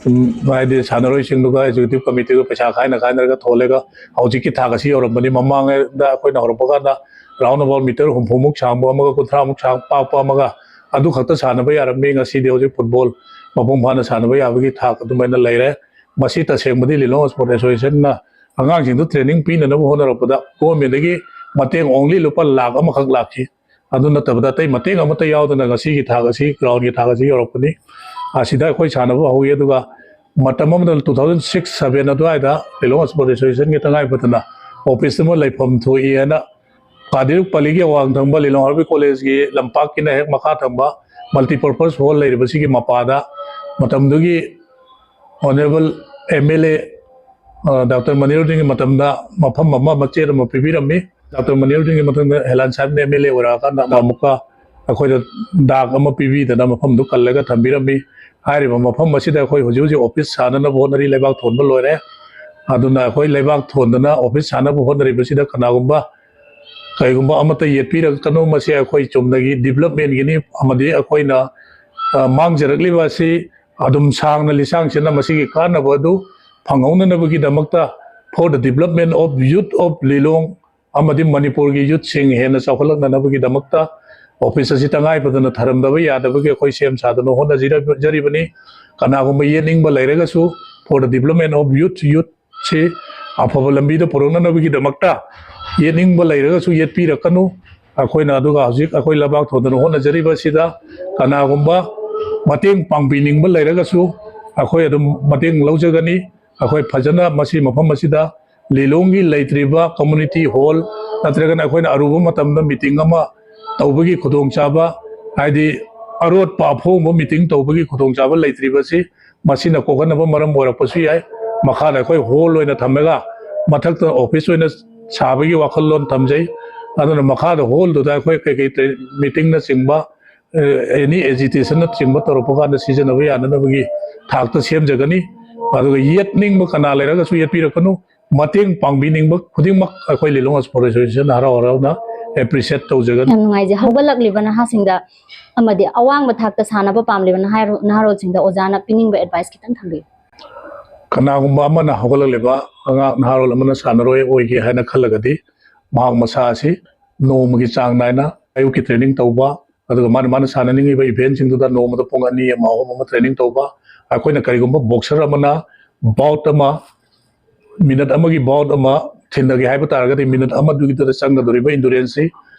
ꯁꯨꯝ, ꯍꯥꯏꯗꯤ, ꯁꯥꯟꯅꯔꯣꯏꯁꯤꯡꯗꯨꯒ executive committee ꯗꯨ ꯄꯩꯁꯥ ꯈꯥꯏꯅ ꯈꯥꯏꯅꯔꯒ ꯊꯣꯜꯂꯒ ꯍꯧꯖꯤꯛꯀꯤ ꯊꯥꯛ ꯑꯁꯤ ꯌꯧꯔꯝꯕꯅꯤ꯫ ꯃꯃꯥꯡꯗ ꯑꯩꯈꯣꯏꯅ ꯍꯧꯔꯛꯄ ꯀꯥꯟꯗ round about meter ꯍꯨꯝꯐꯨꯃꯨꯛ ꯁꯥꯡꯕ ꯑꯃꯒ ꯀꯨꯟꯊ꯭ꯔꯥꯃꯨꯛ ꯁꯥꯡ ꯄꯥꯛꯄ ꯑꯃꯒ ꯑꯗꯨ ꯈꯛꯇ ꯁꯥꯟꯅꯕ ꯌꯥꯔꯝꯃꯤ꯫ ꯉꯁꯤꯗꯤ ꯍꯧꯖꯤꯛ football ꯃꯄꯨꯡ ꯐꯥꯅ ꯁꯥꯟꯅꯕ ꯌꯥꯕꯒꯤ ꯊꯥꯛ ꯑꯗꯨꯃꯥꯏꯅ ꯂꯩꯔꯦ꯫ ꯃꯁꯤ ꯇꯁꯦꯡꯕꯗꯤ ꯂꯤꯂꯣꯡ Sports Association ꯅ ꯑꯉꯥꯡꯁꯤꯡꯗꯨ training ꯄꯤꯅꯅꯕ ꯍꯣꯠꯅꯔꯛꯄꯗ government ꯇꯒꯤ ꯃꯇꯦꯡ only ꯂꯨꯄꯥ ꯂꯥꯈ ꯑꯃꯈꯛ ꯂꯥꯛꯈꯤ꯫ ꯑꯗꯨ ꯅꯠꯇꯕꯗ ꯑꯇꯩ ꯃꯇꯦꯡ ꯑꯃꯠꯇ ꯌꯥꯎꯗꯅ ꯉꯁꯤꯒꯤ ꯊꯥꯛ ꯑꯁꯤ, ground ꯒꯤ ꯊꯥꯛ ꯑꯁꯤ ꯌꯧꯔꯛꯄꯅꯤ꯫ ꯑꯁꯤꯗ ꯑꯩꯈꯣꯏ ꯁꯥꯟꯅꯕ ꯍꯧꯏ꯫ ꯑꯗꯨꯒ ꯃꯇꯝ ꯑꯃꯗ two thousand six seven ꯑꯗꯨꯋꯥꯏꯗ ꯂꯤꯂꯣꯡ Sports Association ꯒꯤ ꯇꯉꯥꯏ ꯐꯗꯅ office ꯑꯃ ꯂꯩꯐꯝ ꯊꯣꯛꯏ ꯍꯥꯏꯅ ꯀꯥꯗꯤꯔꯨꯛ ꯄꯜꯂꯤꯒꯤ ꯑꯋꯥꯡ ꯊꯪꯕ ꯂꯤꯂꯣꯡ ꯑꯥꯔ ꯕꯤ ꯀꯣꯂꯦꯖꯀꯤ ꯂꯝꯄꯥꯛꯀꯤꯅ ꯍꯦꯛ ꯃꯈꯥ ꯊꯪꯕ multipurpose hall ꯂꯩꯔꯤꯕꯁꯤꯒꯤ ꯃꯄꯥꯗ ꯃꯇꯝꯗꯨꯒꯤ honourable M L A doctor ꯃꯅꯤꯔꯨꯗꯤꯟꯒꯤ ꯃꯇꯝꯗ ꯃꯐꯝ ꯑꯃ, ꯃꯆꯦꯠ ꯑꯃ ꯄꯤꯕꯤꯔꯝꯃꯤ꯫ ꯗꯥꯛꯇꯔ ꯃꯅꯤꯔꯨꯗꯤꯟꯒꯤ ꯃꯇꯝꯗ ꯍꯦꯂꯥꯟ ꯁꯥꯍꯦꯕꯅ ꯑꯦꯝ ꯑꯦꯜ ꯑꯦ ꯑꯣꯏꯔꯛꯑꯀꯥꯟꯗ ꯑꯃꯨꯛꯀ ꯑꯩꯈꯣꯏꯗ ꯗꯥꯛ ꯑꯃ ꯄꯤꯕꯤꯗꯅ ꯃꯐꯝꯗꯨ ꯀꯜꯂꯒ ꯊꯝꯕꯤꯔꯝꯃꯤ꯫ ꯍꯥꯏꯔꯤꯕ ꯃꯐꯝ ꯑꯁꯤꯗ ꯑꯩꯈꯣꯏ ꯍꯧꯖꯤꯛ ꯍꯧꯖꯤꯛ ꯑꯣꯐꯤꯁ ꯁꯥꯅꯅꯕ ꯍꯣꯠꯅꯔꯤ꯫ ꯂꯩꯕꯥꯛ ꯊꯣꯟꯕ ꯂꯣꯏꯔꯦ꯫ ꯑꯗꯨꯅ ꯑꯩꯈꯣꯏ ꯂꯩꯕꯥꯛ ꯊꯣꯟꯗꯅ ꯑꯣꯐꯤꯁ ꯁꯥꯅꯕ ꯍꯣꯠꯅꯔꯤꯕꯁꯤꯗ ꯀꯅꯥꯒꯨꯝꯕ ꯀꯩꯒꯨꯝꯕ ꯑꯃꯠꯇ ꯌꯦꯠꯄꯤꯔꯛꯀꯅꯨ꯫ ꯃꯁꯤ ꯑꯩꯈꯣꯏ ꯆꯨꯝꯅꯒꯤ ꯗꯤꯕꯂꯞꯃꯦꯟꯒꯤꯅꯤ, ꯑꯃꯗꯤ ꯑꯩꯈꯣꯏꯅ, ꯑ, ꯃꯥꯡꯖꯔꯛꯂꯤꯕ ꯑꯁꯤ ꯑꯗꯨꯝ ꯁꯥꯡꯅ ꯂꯤꯁꯥꯡꯁꯤꯟꯅ ꯃꯁꯤꯒꯤ ꯀꯥꯟꯅꯕ ꯑꯗꯨ ꯐꯪꯍꯧꯅꯅꯕꯒꯤꯗꯃꯛꯇ, for the development of youth of Lilong ꯑꯃꯗꯤ ꯃꯅꯤꯄꯨꯔꯒꯤ ꯌꯨꯠꯁꯤꯡ ꯍꯦꯟꯅ ꯆꯥꯎꯈꯠꯂꯛꯅꯅꯕꯒꯤꯗꯃꯛꯇ ꯑꯣꯐꯤꯁ ꯑꯁꯤ ꯇꯉꯥꯏ ꯐꯗꯅ ꯊꯔꯝꯗꯕ ꯌꯥꯗꯕꯒꯤ ꯑꯩꯈꯣꯏ ꯁꯦꯝ ꯁꯥꯗꯨꯅ ꯍꯣꯠꯅꯖꯔꯤꯕꯅꯤ꯫ ꯀꯅꯥꯒꯨꯝꯕ ꯌꯦꯠꯅꯤꯡꯕ ꯂꯩꯔꯒꯁꯨ, for the development of youth, youth ꯁꯤ ꯑꯐꯕ ꯂꯝꯕꯤꯗ ꯄꯨꯔꯛꯅꯅꯕꯒꯤꯗꯃꯛꯇ ꯌꯦꯠꯅꯤꯡꯕ ꯂꯩꯔꯒꯁꯨ ꯌꯦꯠꯄꯤꯔꯛꯀꯅꯨ꯫ ꯑꯩꯈꯣꯏꯅ ꯑꯗꯨꯒ ꯍꯧꯖꯤꯛ ꯑꯩꯈꯣꯏ ꯂꯩꯕꯥꯛ ꯊꯣꯟꯗꯅ ꯍꯣꯠꯅꯖꯔꯤꯕ ꯑꯁꯤꯗ ꯀꯅꯥꯒꯨꯝꯕ ꯃꯇꯦꯡ ꯄꯥꯡꯕꯤꯅꯤꯡꯕ ꯂꯩꯔꯒꯁꯨ ꯑꯩꯈꯣꯏ ꯑꯗꯨꯝ ꯃꯇꯦꯡ ꯂꯧꯖꯒꯅꯤ꯫ ꯑꯩꯈꯣꯏ ꯐꯖꯅ ꯃꯁꯤ ꯃꯐꯝ ꯑꯁꯤꯗ ꯂꯤꯂꯣꯡꯒꯤ ꯂꯩꯇ꯭ꯔꯤꯕ community hall ꯅꯠꯇ꯭ꯔꯒꯅ ꯑꯩꯈꯣꯏꯅ ꯑꯔꯨꯕ ꯃꯇꯝꯗ meeting ꯑꯃ ꯇꯧꯕꯒꯤ ꯈꯨꯗꯣꯡꯆꯥꯕ, ꯍꯥꯏꯗꯤ ꯑꯔꯣꯠꯄ ꯑꯐꯣꯡꯕ meeting ꯇꯧꯕꯒꯤ ꯈꯨꯗꯣꯡꯆꯥꯕ ꯂꯩꯇ꯭ꯔꯤꯕꯁꯤ ꯃꯁꯤꯅ ꯀꯣꯛꯍꯟꯅꯕ ꯃꯔꯝ ꯑꯣꯏꯔꯛꯄꯁꯨ ꯌꯥꯏ꯫ ꯃꯈꯥꯗ ꯑꯩꯈꯣꯏ hall ꯑꯣꯏꯅ ꯊꯝꯃꯒ ꯃꯊꯛꯇ ꯑꯣꯐꯤꯁ ꯑꯣꯏꯅ ꯁꯥꯕꯒꯤ ꯋꯥꯈꯜꯂꯣꯟ ꯊꯝꯖꯩ꯫ ꯑꯗꯨꯅ ꯃꯈꯥꯗ hallꯗꯨꯗ ꯑꯩꯈꯣꯏ ꯀꯩꯀꯩ meetingꯅꯆꯤꯡꯕ, ꯑꯦꯅꯤ agitationꯅꯆꯤꯡꯕ ꯇꯧꯔꯛꯄ ꯀꯥꯟꯗ ꯁꯤꯖꯤꯟꯅꯕ ꯌꯥꯅꯅꯕꯒꯤ ꯊꯥꯛꯇ ꯁꯦꯝꯖꯒꯅꯤ꯫ ꯑꯗꯨꯒ ꯌꯦꯠꯅꯤꯡꯕ ꯀꯅꯥ ꯂꯩꯔꯒꯁꯨ ꯌꯦꯠꯄꯤꯔꯛꯀꯅꯨ꯫ ꯃꯇꯦꯡ ꯄꯥꯡꯕꯤꯅꯤꯡꯕ ꯈꯨꯗꯤꯡꯃꯛ ꯑꯩꯈꯣꯏ ꯂꯤꯂꯣꯡ Sports Association ꯍꯔꯥꯎ ꯍꯔꯥꯎꯅ appreciate ꯇꯧꯖꯒꯅꯤ꯫ ꯌꯥꯝ ꯅꯨꯡꯉꯥꯏꯖꯩ꯫ ꯍꯧꯒꯠꯂꯛꯂꯤꯕ ꯅꯍꯥꯁꯤꯡꯗ ꯑꯃꯗꯤ ꯑꯋꯥꯡꯕ ꯊꯥꯛꯇ ꯁꯥꯟꯅꯕ ꯄꯥꯝꯂꯤꯕ ꯅꯍꯥꯔꯣ-, ꯅꯍꯥꯔꯣꯜꯁꯤꯡꯗ ꯑꯣꯖꯥꯅ ꯄꯤꯅꯤꯡꯕ advice ꯈꯤꯇꯪ ꯊꯝꯕꯤꯌꯨ꯫ ꯀꯅꯥꯒꯨꯝꯕ ꯑꯃꯅ ꯍꯧꯒꯠꯂꯛꯂꯤꯕ ꯑꯉꯥꯡ ꯅꯍꯥꯔꯣꯜ ꯑꯃꯅ ꯁꯥꯟꯅꯔꯣꯏ ꯑꯣꯏꯒꯦ ꯍꯥꯏꯅ ꯈꯜꯂꯒꯗꯤ ꯃꯍꯥꯛ ꯃꯁꯥ ꯑꯁꯤ ꯅꯣꯡꯃꯒꯤ ꯆꯥꯡ ꯅꯥꯏꯅ ꯑꯌꯨꯛꯀꯤ training ꯇꯧꯕ, ꯑꯗꯨꯒ ꯃꯥꯅ, ꯃꯥꯅ ꯁꯥꯟꯅꯅꯤꯡꯉꯤꯕ eventꯁꯤꯡꯗꯨꯗ ꯅꯣꯡꯃꯗ ꯄꯨꯡ ꯑꯅꯤ ꯑꯃ, ꯑꯍꯨꯝ ꯑꯃ training ꯇꯧꯕ꯫ ꯑꯩꯈꯣꯏꯅ ꯀꯔꯤꯒꯨꯝꯕ boxer ꯑꯃꯅ bout ꯑꯃ minute ꯑꯃꯒꯤ bout ꯑꯃ ꯊꯤꯟꯅꯒꯦ ꯍꯥꯏꯕ ꯇꯥꯔꯒꯗꯤ minute ꯑꯃꯗꯨꯒꯤꯗꯨꯗ ꯆꯪꯒꯗꯧꯔꯤꯕ enduranceꯁꯤ,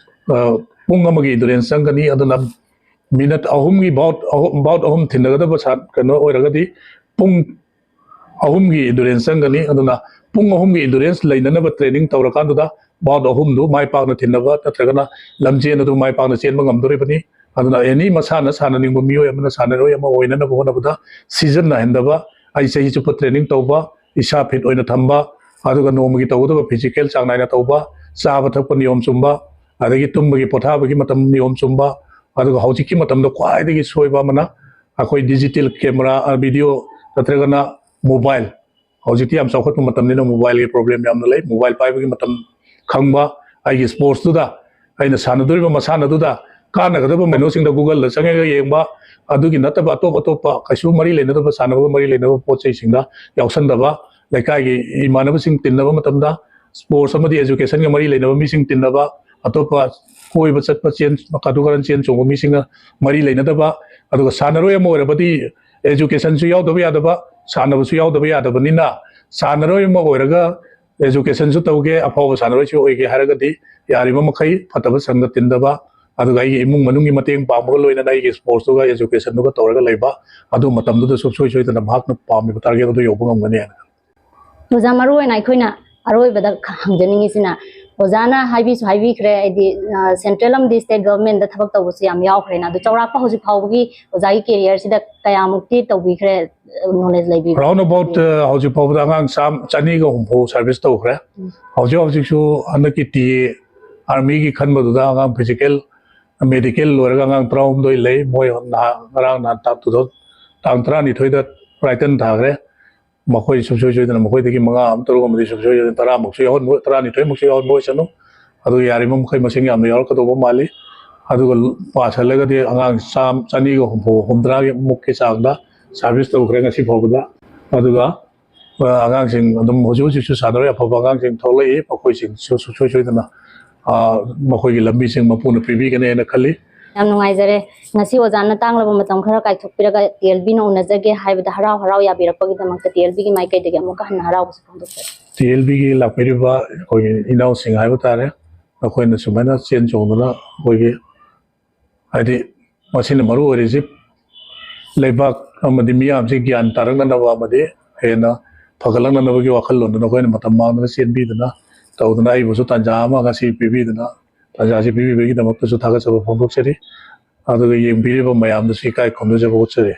ꯑ, ꯄꯨꯡ ꯑꯃꯒꯤ endurance ꯆꯪꯒꯅꯤ꯫ ꯑꯗꯨꯅ minute ꯑꯍꯨꯝꯒꯤ bout, ꯑꯍꯨꯝ, bout ꯑꯍꯨꯝ ꯊꯤꯟꯅꯒꯗꯕ ꯁꯥ-, ꯀꯩꯅꯣ ꯑꯣꯏꯔꯒꯗꯤ ꯄꯨꯡ ꯑꯍꯨꯝꯒꯤ endurance ꯆꯪꯒꯅꯤ꯫ ꯑꯗꯨꯅ ꯄꯨꯡ ꯑꯍꯨꯝꯒꯤ endurance ꯂꯩꯅꯅꯕ training ꯇꯧꯔꯀꯥꯟꯗꯨꯗ bout ꯑꯍꯨꯝꯗꯨ ꯃꯥꯏ ꯄꯥꯛꯅ ꯊꯤꯟꯅꯕ ꯅꯠꯇ꯭ꯔꯒꯅ ꯂꯝꯖꯦꯟ ꯑꯗꯨ ꯃꯥꯏ ꯄꯥꯛꯅ ꯆꯦꯟꯕ ꯉꯝꯗꯣꯔꯤꯕꯅꯤ꯫ ꯑꯗꯨꯅ any ꯃꯁꯥꯟꯅ ꯁꯥꯟꯅꯅꯤꯡꯕ ꯃꯤꯑꯣꯏ ꯑꯃꯅ ꯁꯥꯟꯅꯔꯣꯏ ꯑꯃ ꯑꯣꯏꯅꯅꯕ ꯍꯣꯠꯅꯕꯗ season ꯅꯥꯏꯍꯟꯗꯕ, ꯑꯩ ꯆꯍꯤ ꯆꯨꯞꯄ training ꯇꯧꯕ, ꯏꯁꯥ ꯐꯤꯠ ꯑꯣꯏꯅ ꯊꯝꯕ, ꯑꯗꯨꯒ ꯅꯣꯡꯃꯒꯤ ꯇꯧꯒꯗꯕ ꯐꯤꯖꯤꯀꯦꯜ ꯆꯥꯡ ꯅꯥꯏꯅ ꯇꯧꯕ, ꯆꯥꯕ ꯊꯛꯄ ꯅꯤꯌꯣꯝ ꯆꯨꯝꯕ, ꯑꯗꯒꯤ ꯇꯨꯝꯕꯒꯤ ꯄꯣꯊꯥꯕꯒꯤ ꯃꯇꯝ ꯅꯤꯌꯣꯝ ꯆꯨꯝꯕ, ꯑꯗꯨꯒ ꯍꯧꯖꯤꯛꯀꯤ ꯃꯇꯝꯗ ꯈ꯭ꯋꯥꯏꯗꯒꯤ ꯁꯣꯏꯕ ꯑꯃꯅ ꯑꯩꯈꯣꯏ ꯗꯤꯖꯤꯇꯦꯜ ꯀꯦꯃꯦꯔꯥ, ꯚꯤꯗꯤꯑꯣ ꯅꯠꯇ꯭ꯔꯒꯅ ꯃꯣꯕꯥꯏꯜ, ꯍꯧꯖꯤꯛꯇꯤ ꯌꯥꯝ ꯆꯥꯎꯈꯠꯄ ꯃꯇꯝꯅꯤꯅ ꯃꯣꯕꯥꯏꯜꯒꯤ ꯄ꯭ꯔꯣꯕ꯭ꯂꯦꯝ ꯌꯥꯝꯅ ꯂꯩ꯫ ꯃꯣꯕꯥꯏꯜ ꯄꯥꯏꯕꯒꯤ ꯃꯇꯝ ꯈꯪꯕ, ꯑꯩꯒꯤ ꯁ꯭ꯄꯣꯔꯠꯁꯇꯨꯗ, ꯑꯩꯅ ꯁꯥꯟꯅꯗꯣꯔꯤꯕ ꯃꯁꯥꯟꯅꯗꯨꯗ ꯀꯥꯟꯅꯒꯗꯕ ꯀꯩꯅꯣꯁꯤꯡꯗ ꯒꯨꯒꯜꯗ ꯆꯪꯉꯒ ꯌꯦꯡꯕ, ꯑꯗꯨꯒꯤ ꯅꯠꯇꯕ ꯑꯇꯣꯞ ꯑꯇꯣꯞꯄ ꯀꯩꯁꯨ ꯃꯔꯤ ꯂꯩꯅꯗꯕ, ꯁꯥꯟꯅꯕꯒ ꯃꯔꯤ ꯂꯩꯅꯕ ꯄꯣꯠ ꯆꯩꯁꯤꯡꯗ ꯌꯥꯎꯁꯟꯗꯕ, ꯂꯩꯀꯥꯏꯒꯤ ꯏꯃꯥꯟꯅꯕꯁꯤꯡ ꯇꯤꯟꯅꯕ ꯃꯇꯝꯗ ꯁ꯭ꯄꯣꯔꯠꯁ ꯑꯃꯗꯤ ꯑꯦꯖꯨꯀꯦꯁꯟꯒ ꯃꯔꯤ ꯂꯩꯅꯕ ꯃꯤꯁꯤꯡ ꯇꯤꯟꯅꯕ, ꯑꯇꯣꯞꯄ ꯀꯣꯏꯕ ꯆꯠꯄ, ꯆꯦꯟ, ꯀꯥꯇꯨ ꯀꯥꯔꯟ ꯆꯦꯟ ꯆꯣꯡꯕ ꯃꯤꯁꯤꯡꯒ ꯃꯔꯤ ꯂꯩꯅꯗꯕ, ꯑꯗꯨꯒ ꯁꯥꯟꯅꯔꯣꯏ ꯑꯃ ꯑꯣꯏꯔꯕꯗꯤ ꯑꯦꯖꯨꯀꯦꯁꯟꯁꯨ ꯌꯥꯎꯗꯕ ꯌꯥꯗꯕ, ꯁꯥꯟꯅꯕꯁꯨ ꯌꯥꯎꯗꯕ ꯌꯥꯗꯕꯅꯤꯅ, ꯁꯥꯟꯅꯔꯣꯏ ꯑꯃ ꯑꯣꯏꯔꯒ ꯑꯦꯖꯨꯀꯦꯁꯟꯁꯨ ꯇꯧꯒꯦ, ꯑꯐꯥꯎꯕ ꯁꯥꯟꯅꯔꯣꯏꯁꯨ ꯑꯣꯏꯒꯦ ꯍꯥꯏꯔꯒꯗꯤ, ꯌꯥꯔꯤꯕ ꯃꯈꯩ ꯐꯠꯇꯕ ꯁꯪꯒ ꯇꯤꯟꯗꯕ, ꯑꯗꯨꯒ ꯑꯩꯒꯤ ꯏꯃꯨꯡ ꯃꯅꯨꯡꯒꯤ ꯃꯇꯦꯡ ꯄꯥꯡꯕꯒ ꯂꯣꯏꯅꯅ ꯑꯩꯒꯤ ꯁ꯭ꯄꯣꯔꯠꯁꯇꯨꯒ ꯑꯦꯖꯨꯀꯦꯁꯟꯗꯨꯒ ꯇꯧꯔꯒ ꯂꯩꯕ, ꯑꯗꯨ ꯃꯇꯝꯗꯨꯗ ꯁꯨꯡꯁꯣꯏ ꯁꯣꯏꯗꯅ ꯃꯍꯥꯛꯅ ꯄꯥꯝꯃꯤꯕ ꯇꯥꯔꯒꯦꯠ ꯑꯗꯨ ꯌꯧꯕ ꯉꯝꯒꯅꯤ ꯍꯥꯏꯅ ꯈꯜꯂꯤ꯫ ꯑꯣꯖꯥ, ꯃꯔꯨ ꯑꯣꯏꯅ ꯑꯩꯈꯣꯏꯅ ꯑꯔꯣꯏꯕꯗ ꯈ-, ꯍꯪꯖꯅꯤꯡꯉꯤꯁꯤꯅ, ꯑꯣꯖꯥꯅ ꯍꯥꯏꯕꯤꯁꯨ ꯍꯥꯏꯕꯤꯈ꯭ꯔꯦ, ꯍꯥꯏꯗꯤ, ꯑ, ꯁꯦꯟꯇ꯭ꯔꯦꯜ ꯑꯃꯗꯤ ꯁ꯭ꯇꯦꯠ ꯒꯚꯔꯟꯃꯦꯟꯠꯇ ꯊꯕꯛ ꯇꯧꯕꯁꯨ ꯌꯥꯝ ꯌꯥꯎꯈ꯭ꯔꯦꯅ꯫ ꯑꯗꯨ ꯆꯥꯎꯔꯥꯛꯄ ꯍꯧꯖꯤꯛ ꯐꯥꯎꯕꯒꯤ ꯑꯣꯖꯥꯒꯤ ꯀꯦꯔꯤꯌꯔꯁꯤꯗ ꯀꯌꯥꯃꯨꯛꯇꯤ ꯇꯧꯕꯤꯈ꯭ꯔꯦ, ꯅꯣꯂꯦꯖ ꯂꯩꯕꯤꯕ꯭ꯔꯥ? Round about, ꯑ, ꯍꯧꯖꯤꯛ ꯐꯥꯎꯕꯗ ꯑꯉꯥꯡ ꯆꯥꯝ-, ꯆꯅꯤꯒ ꯍꯨꯝꯐꯨ ꯁꯥꯔꯚꯤꯁ ꯇꯧꯈ꯭ꯔꯦ꯫ ꯍꯧꯖꯤꯛ ꯍꯧꯖꯤꯛꯁꯨ ꯍꯟꯗꯛꯀꯤ ꯇꯤ ꯑꯦ, ꯑꯥꯔꯃꯤꯒꯤ ꯈꯟꯕꯗꯨꯗ ꯑꯉꯥꯡ ꯐꯤꯖꯤꯀꯦꯜ, ꯃꯦꯗꯤꯀꯦꯜ ꯂꯣꯏꯔꯒ ꯑꯉꯥꯡ ꯇꯔꯥꯍꯨꯝꯗꯣꯏ ꯂꯩ꯫ ꯃꯣꯏ ꯅꯍꯥꯟ, ꯉꯔꯥꯡ ꯅꯍꯥꯟ ꯇꯥꯡ ꯇꯨ-, ꯇꯥꯡ ꯇꯔꯥꯅꯤꯊꯣꯏꯗ ꯔꯥꯏꯇꯟ ꯊꯥꯈ꯭ꯔꯦ꯫ ꯃꯈꯣꯏ ꯁꯨꯡꯁꯣꯏ ꯁꯣꯏꯗꯅ ꯃꯈꯣꯏꯗꯒꯤ ꯃꯉꯥ ꯑꯃ, ꯇꯔꯨꯛ ꯑꯃꯗꯤ ꯁꯨꯡꯁꯣꯏ ꯁꯣꯏꯗꯅ ꯇꯔꯥꯃꯨꯛꯁꯨ ꯌꯥꯎꯍꯟꯕ, ꯇꯔꯥꯅꯤꯊꯣꯏꯃꯨꯛꯁꯨ ꯌꯥꯎꯍꯟꯕ ꯑꯣꯏꯁꯅꯨ꯫ ꯑꯗꯨ ꯌꯥꯔꯤꯕ ꯃꯈꯩ ꯃꯁꯤꯡ ꯌꯥꯝꯅ ꯌꯥꯎꯔꯛꯀꯗꯧꯕ ꯃꯥꯜꯂꯤ꯫ ꯑꯗꯨꯒ ꯄꯥꯁꯜꯂꯒꯗꯤ ꯑꯉꯥꯡ ꯆꯥꯝ-, ꯆꯅꯤꯒ ꯍꯨꯝꯐꯨ, ꯍꯨꯝꯗ꯭ꯔꯥꯒꯤ ꯃꯨꯛꯀꯤ ꯆꯥꯡꯗ ꯁꯥꯔꯚꯤꯁ ꯇꯧꯈ꯭ꯔꯦ ꯉꯁꯤ ꯐꯥꯎꯕꯗ꯫ ꯑꯗꯨꯒ, ꯑ, ꯑꯉꯥꯡꯁꯤꯡ ꯑꯗꯨꯝ ꯍꯧꯖꯤꯛ ꯍꯧꯖꯤꯛꯁꯨ ꯁꯥꯟꯅꯔꯣꯏ ꯑꯐꯕ ꯑꯉꯥꯡꯁꯤꯡ ꯊꯣꯛꯂꯛꯏ꯫ ꯃꯈꯣꯏꯁꯤꯡꯁꯨ ꯁꯨꯡꯁꯣꯏ ꯁꯣꯏꯗꯅ, ꯑ, ꯃꯈꯣꯏꯒꯤ ꯂꯝꯕꯤꯁꯤꯡ ꯃꯄꯨꯅ ꯄꯤꯕꯤꯒꯅꯤ ꯍꯥꯏꯅ ꯈꯜꯂꯤ꯫ ꯌꯥꯝ ꯅꯨꯡꯉꯥꯏꯖꯔꯦ꯫ ꯉꯁꯤ ꯑꯣꯖꯥꯅ ꯇꯥꯡꯂꯕ ꯃꯇꯝ ꯈꯔ ꯀꯥꯏꯊꯣꯛꯄꯤꯔꯒ ꯇꯤ ꯑꯦꯜ ꯕꯤꯅ ꯎꯅꯖꯒꯦ ꯍꯥꯏꯕꯗ ꯍꯔꯥꯎ ꯍꯔꯥꯎ ꯌꯥꯕꯤꯔꯛꯄꯒꯤꯗꯃꯛꯇ ꯇꯤ ꯑꯦꯜ ꯕꯤꯒꯤ ꯃꯥꯏꯀꯩꯗꯒꯤ ꯑꯃꯨꯛꯀ ꯍꯟꯅ ꯍꯔꯥꯎꯕꯁꯨ ꯐꯣꯡꯗꯣꯛꯆꯔꯤ꯫ ꯇꯤ ꯑꯦꯜ ꯕꯤꯒꯤ ꯂꯥꯛꯄꯤꯔꯤꯕ ꯑꯩꯈꯣꯏꯒꯤ ꯏꯅꯥꯎꯁꯤꯡ ꯍꯥꯏꯕ ꯇꯥꯔꯦ, ꯃꯈꯣꯏꯅ ꯁꯨꯃꯥꯏꯅ ꯆꯦꯟ ꯆꯣꯡꯗꯨꯅ ꯑꯩꯈꯣꯏꯒꯤ, ꯍꯥꯏꯗꯤ, ꯃꯁꯤꯅ ꯃꯔꯨ ꯑꯣꯏꯔꯤꯁꯤ ꯂꯩꯕꯥꯛ ꯑꯃꯗꯤ ꯃꯤꯌꯥꯝꯁꯤ ꯒ꯭ꯌꯥꯟ ꯇꯥꯔꯛꯅꯅꯕ ꯑꯃꯗꯤ ꯍꯦꯟꯅ ꯐꯒꯠꯂꯛꯅꯅꯕꯒꯤ ꯋꯥꯈꯜꯂꯣꯟꯗꯨ ꯅꯈꯣꯏꯅ ꯃꯇꯝ ꯃꯥꯡꯗꯅ ꯆꯦꯟꯕꯤꯗꯨꯅ ꯇꯧꯗꯨꯅ ꯑꯩꯕꯨꯁꯨ ꯇꯥꯟꯖꯥ ꯑꯃ ꯉꯁꯤ ꯄꯤꯕꯤꯗꯨꯅ, ꯇꯥꯟꯖꯥꯁꯤ ꯄꯤꯕꯤꯕꯒꯤꯗꯃꯛꯇꯁꯨ ꯊꯥꯒꯠꯆꯕ ꯐꯣꯡꯗꯣꯛꯆꯔꯤ꯫ ꯑꯗꯨꯒ ꯌꯦꯡꯕꯤꯔꯤꯕ ꯃꯌꯥꯝꯗꯁꯨ ꯏꯀꯥꯏ ꯈꯨꯝꯅꯖꯕ ꯎꯠꯆꯔꯤ꯫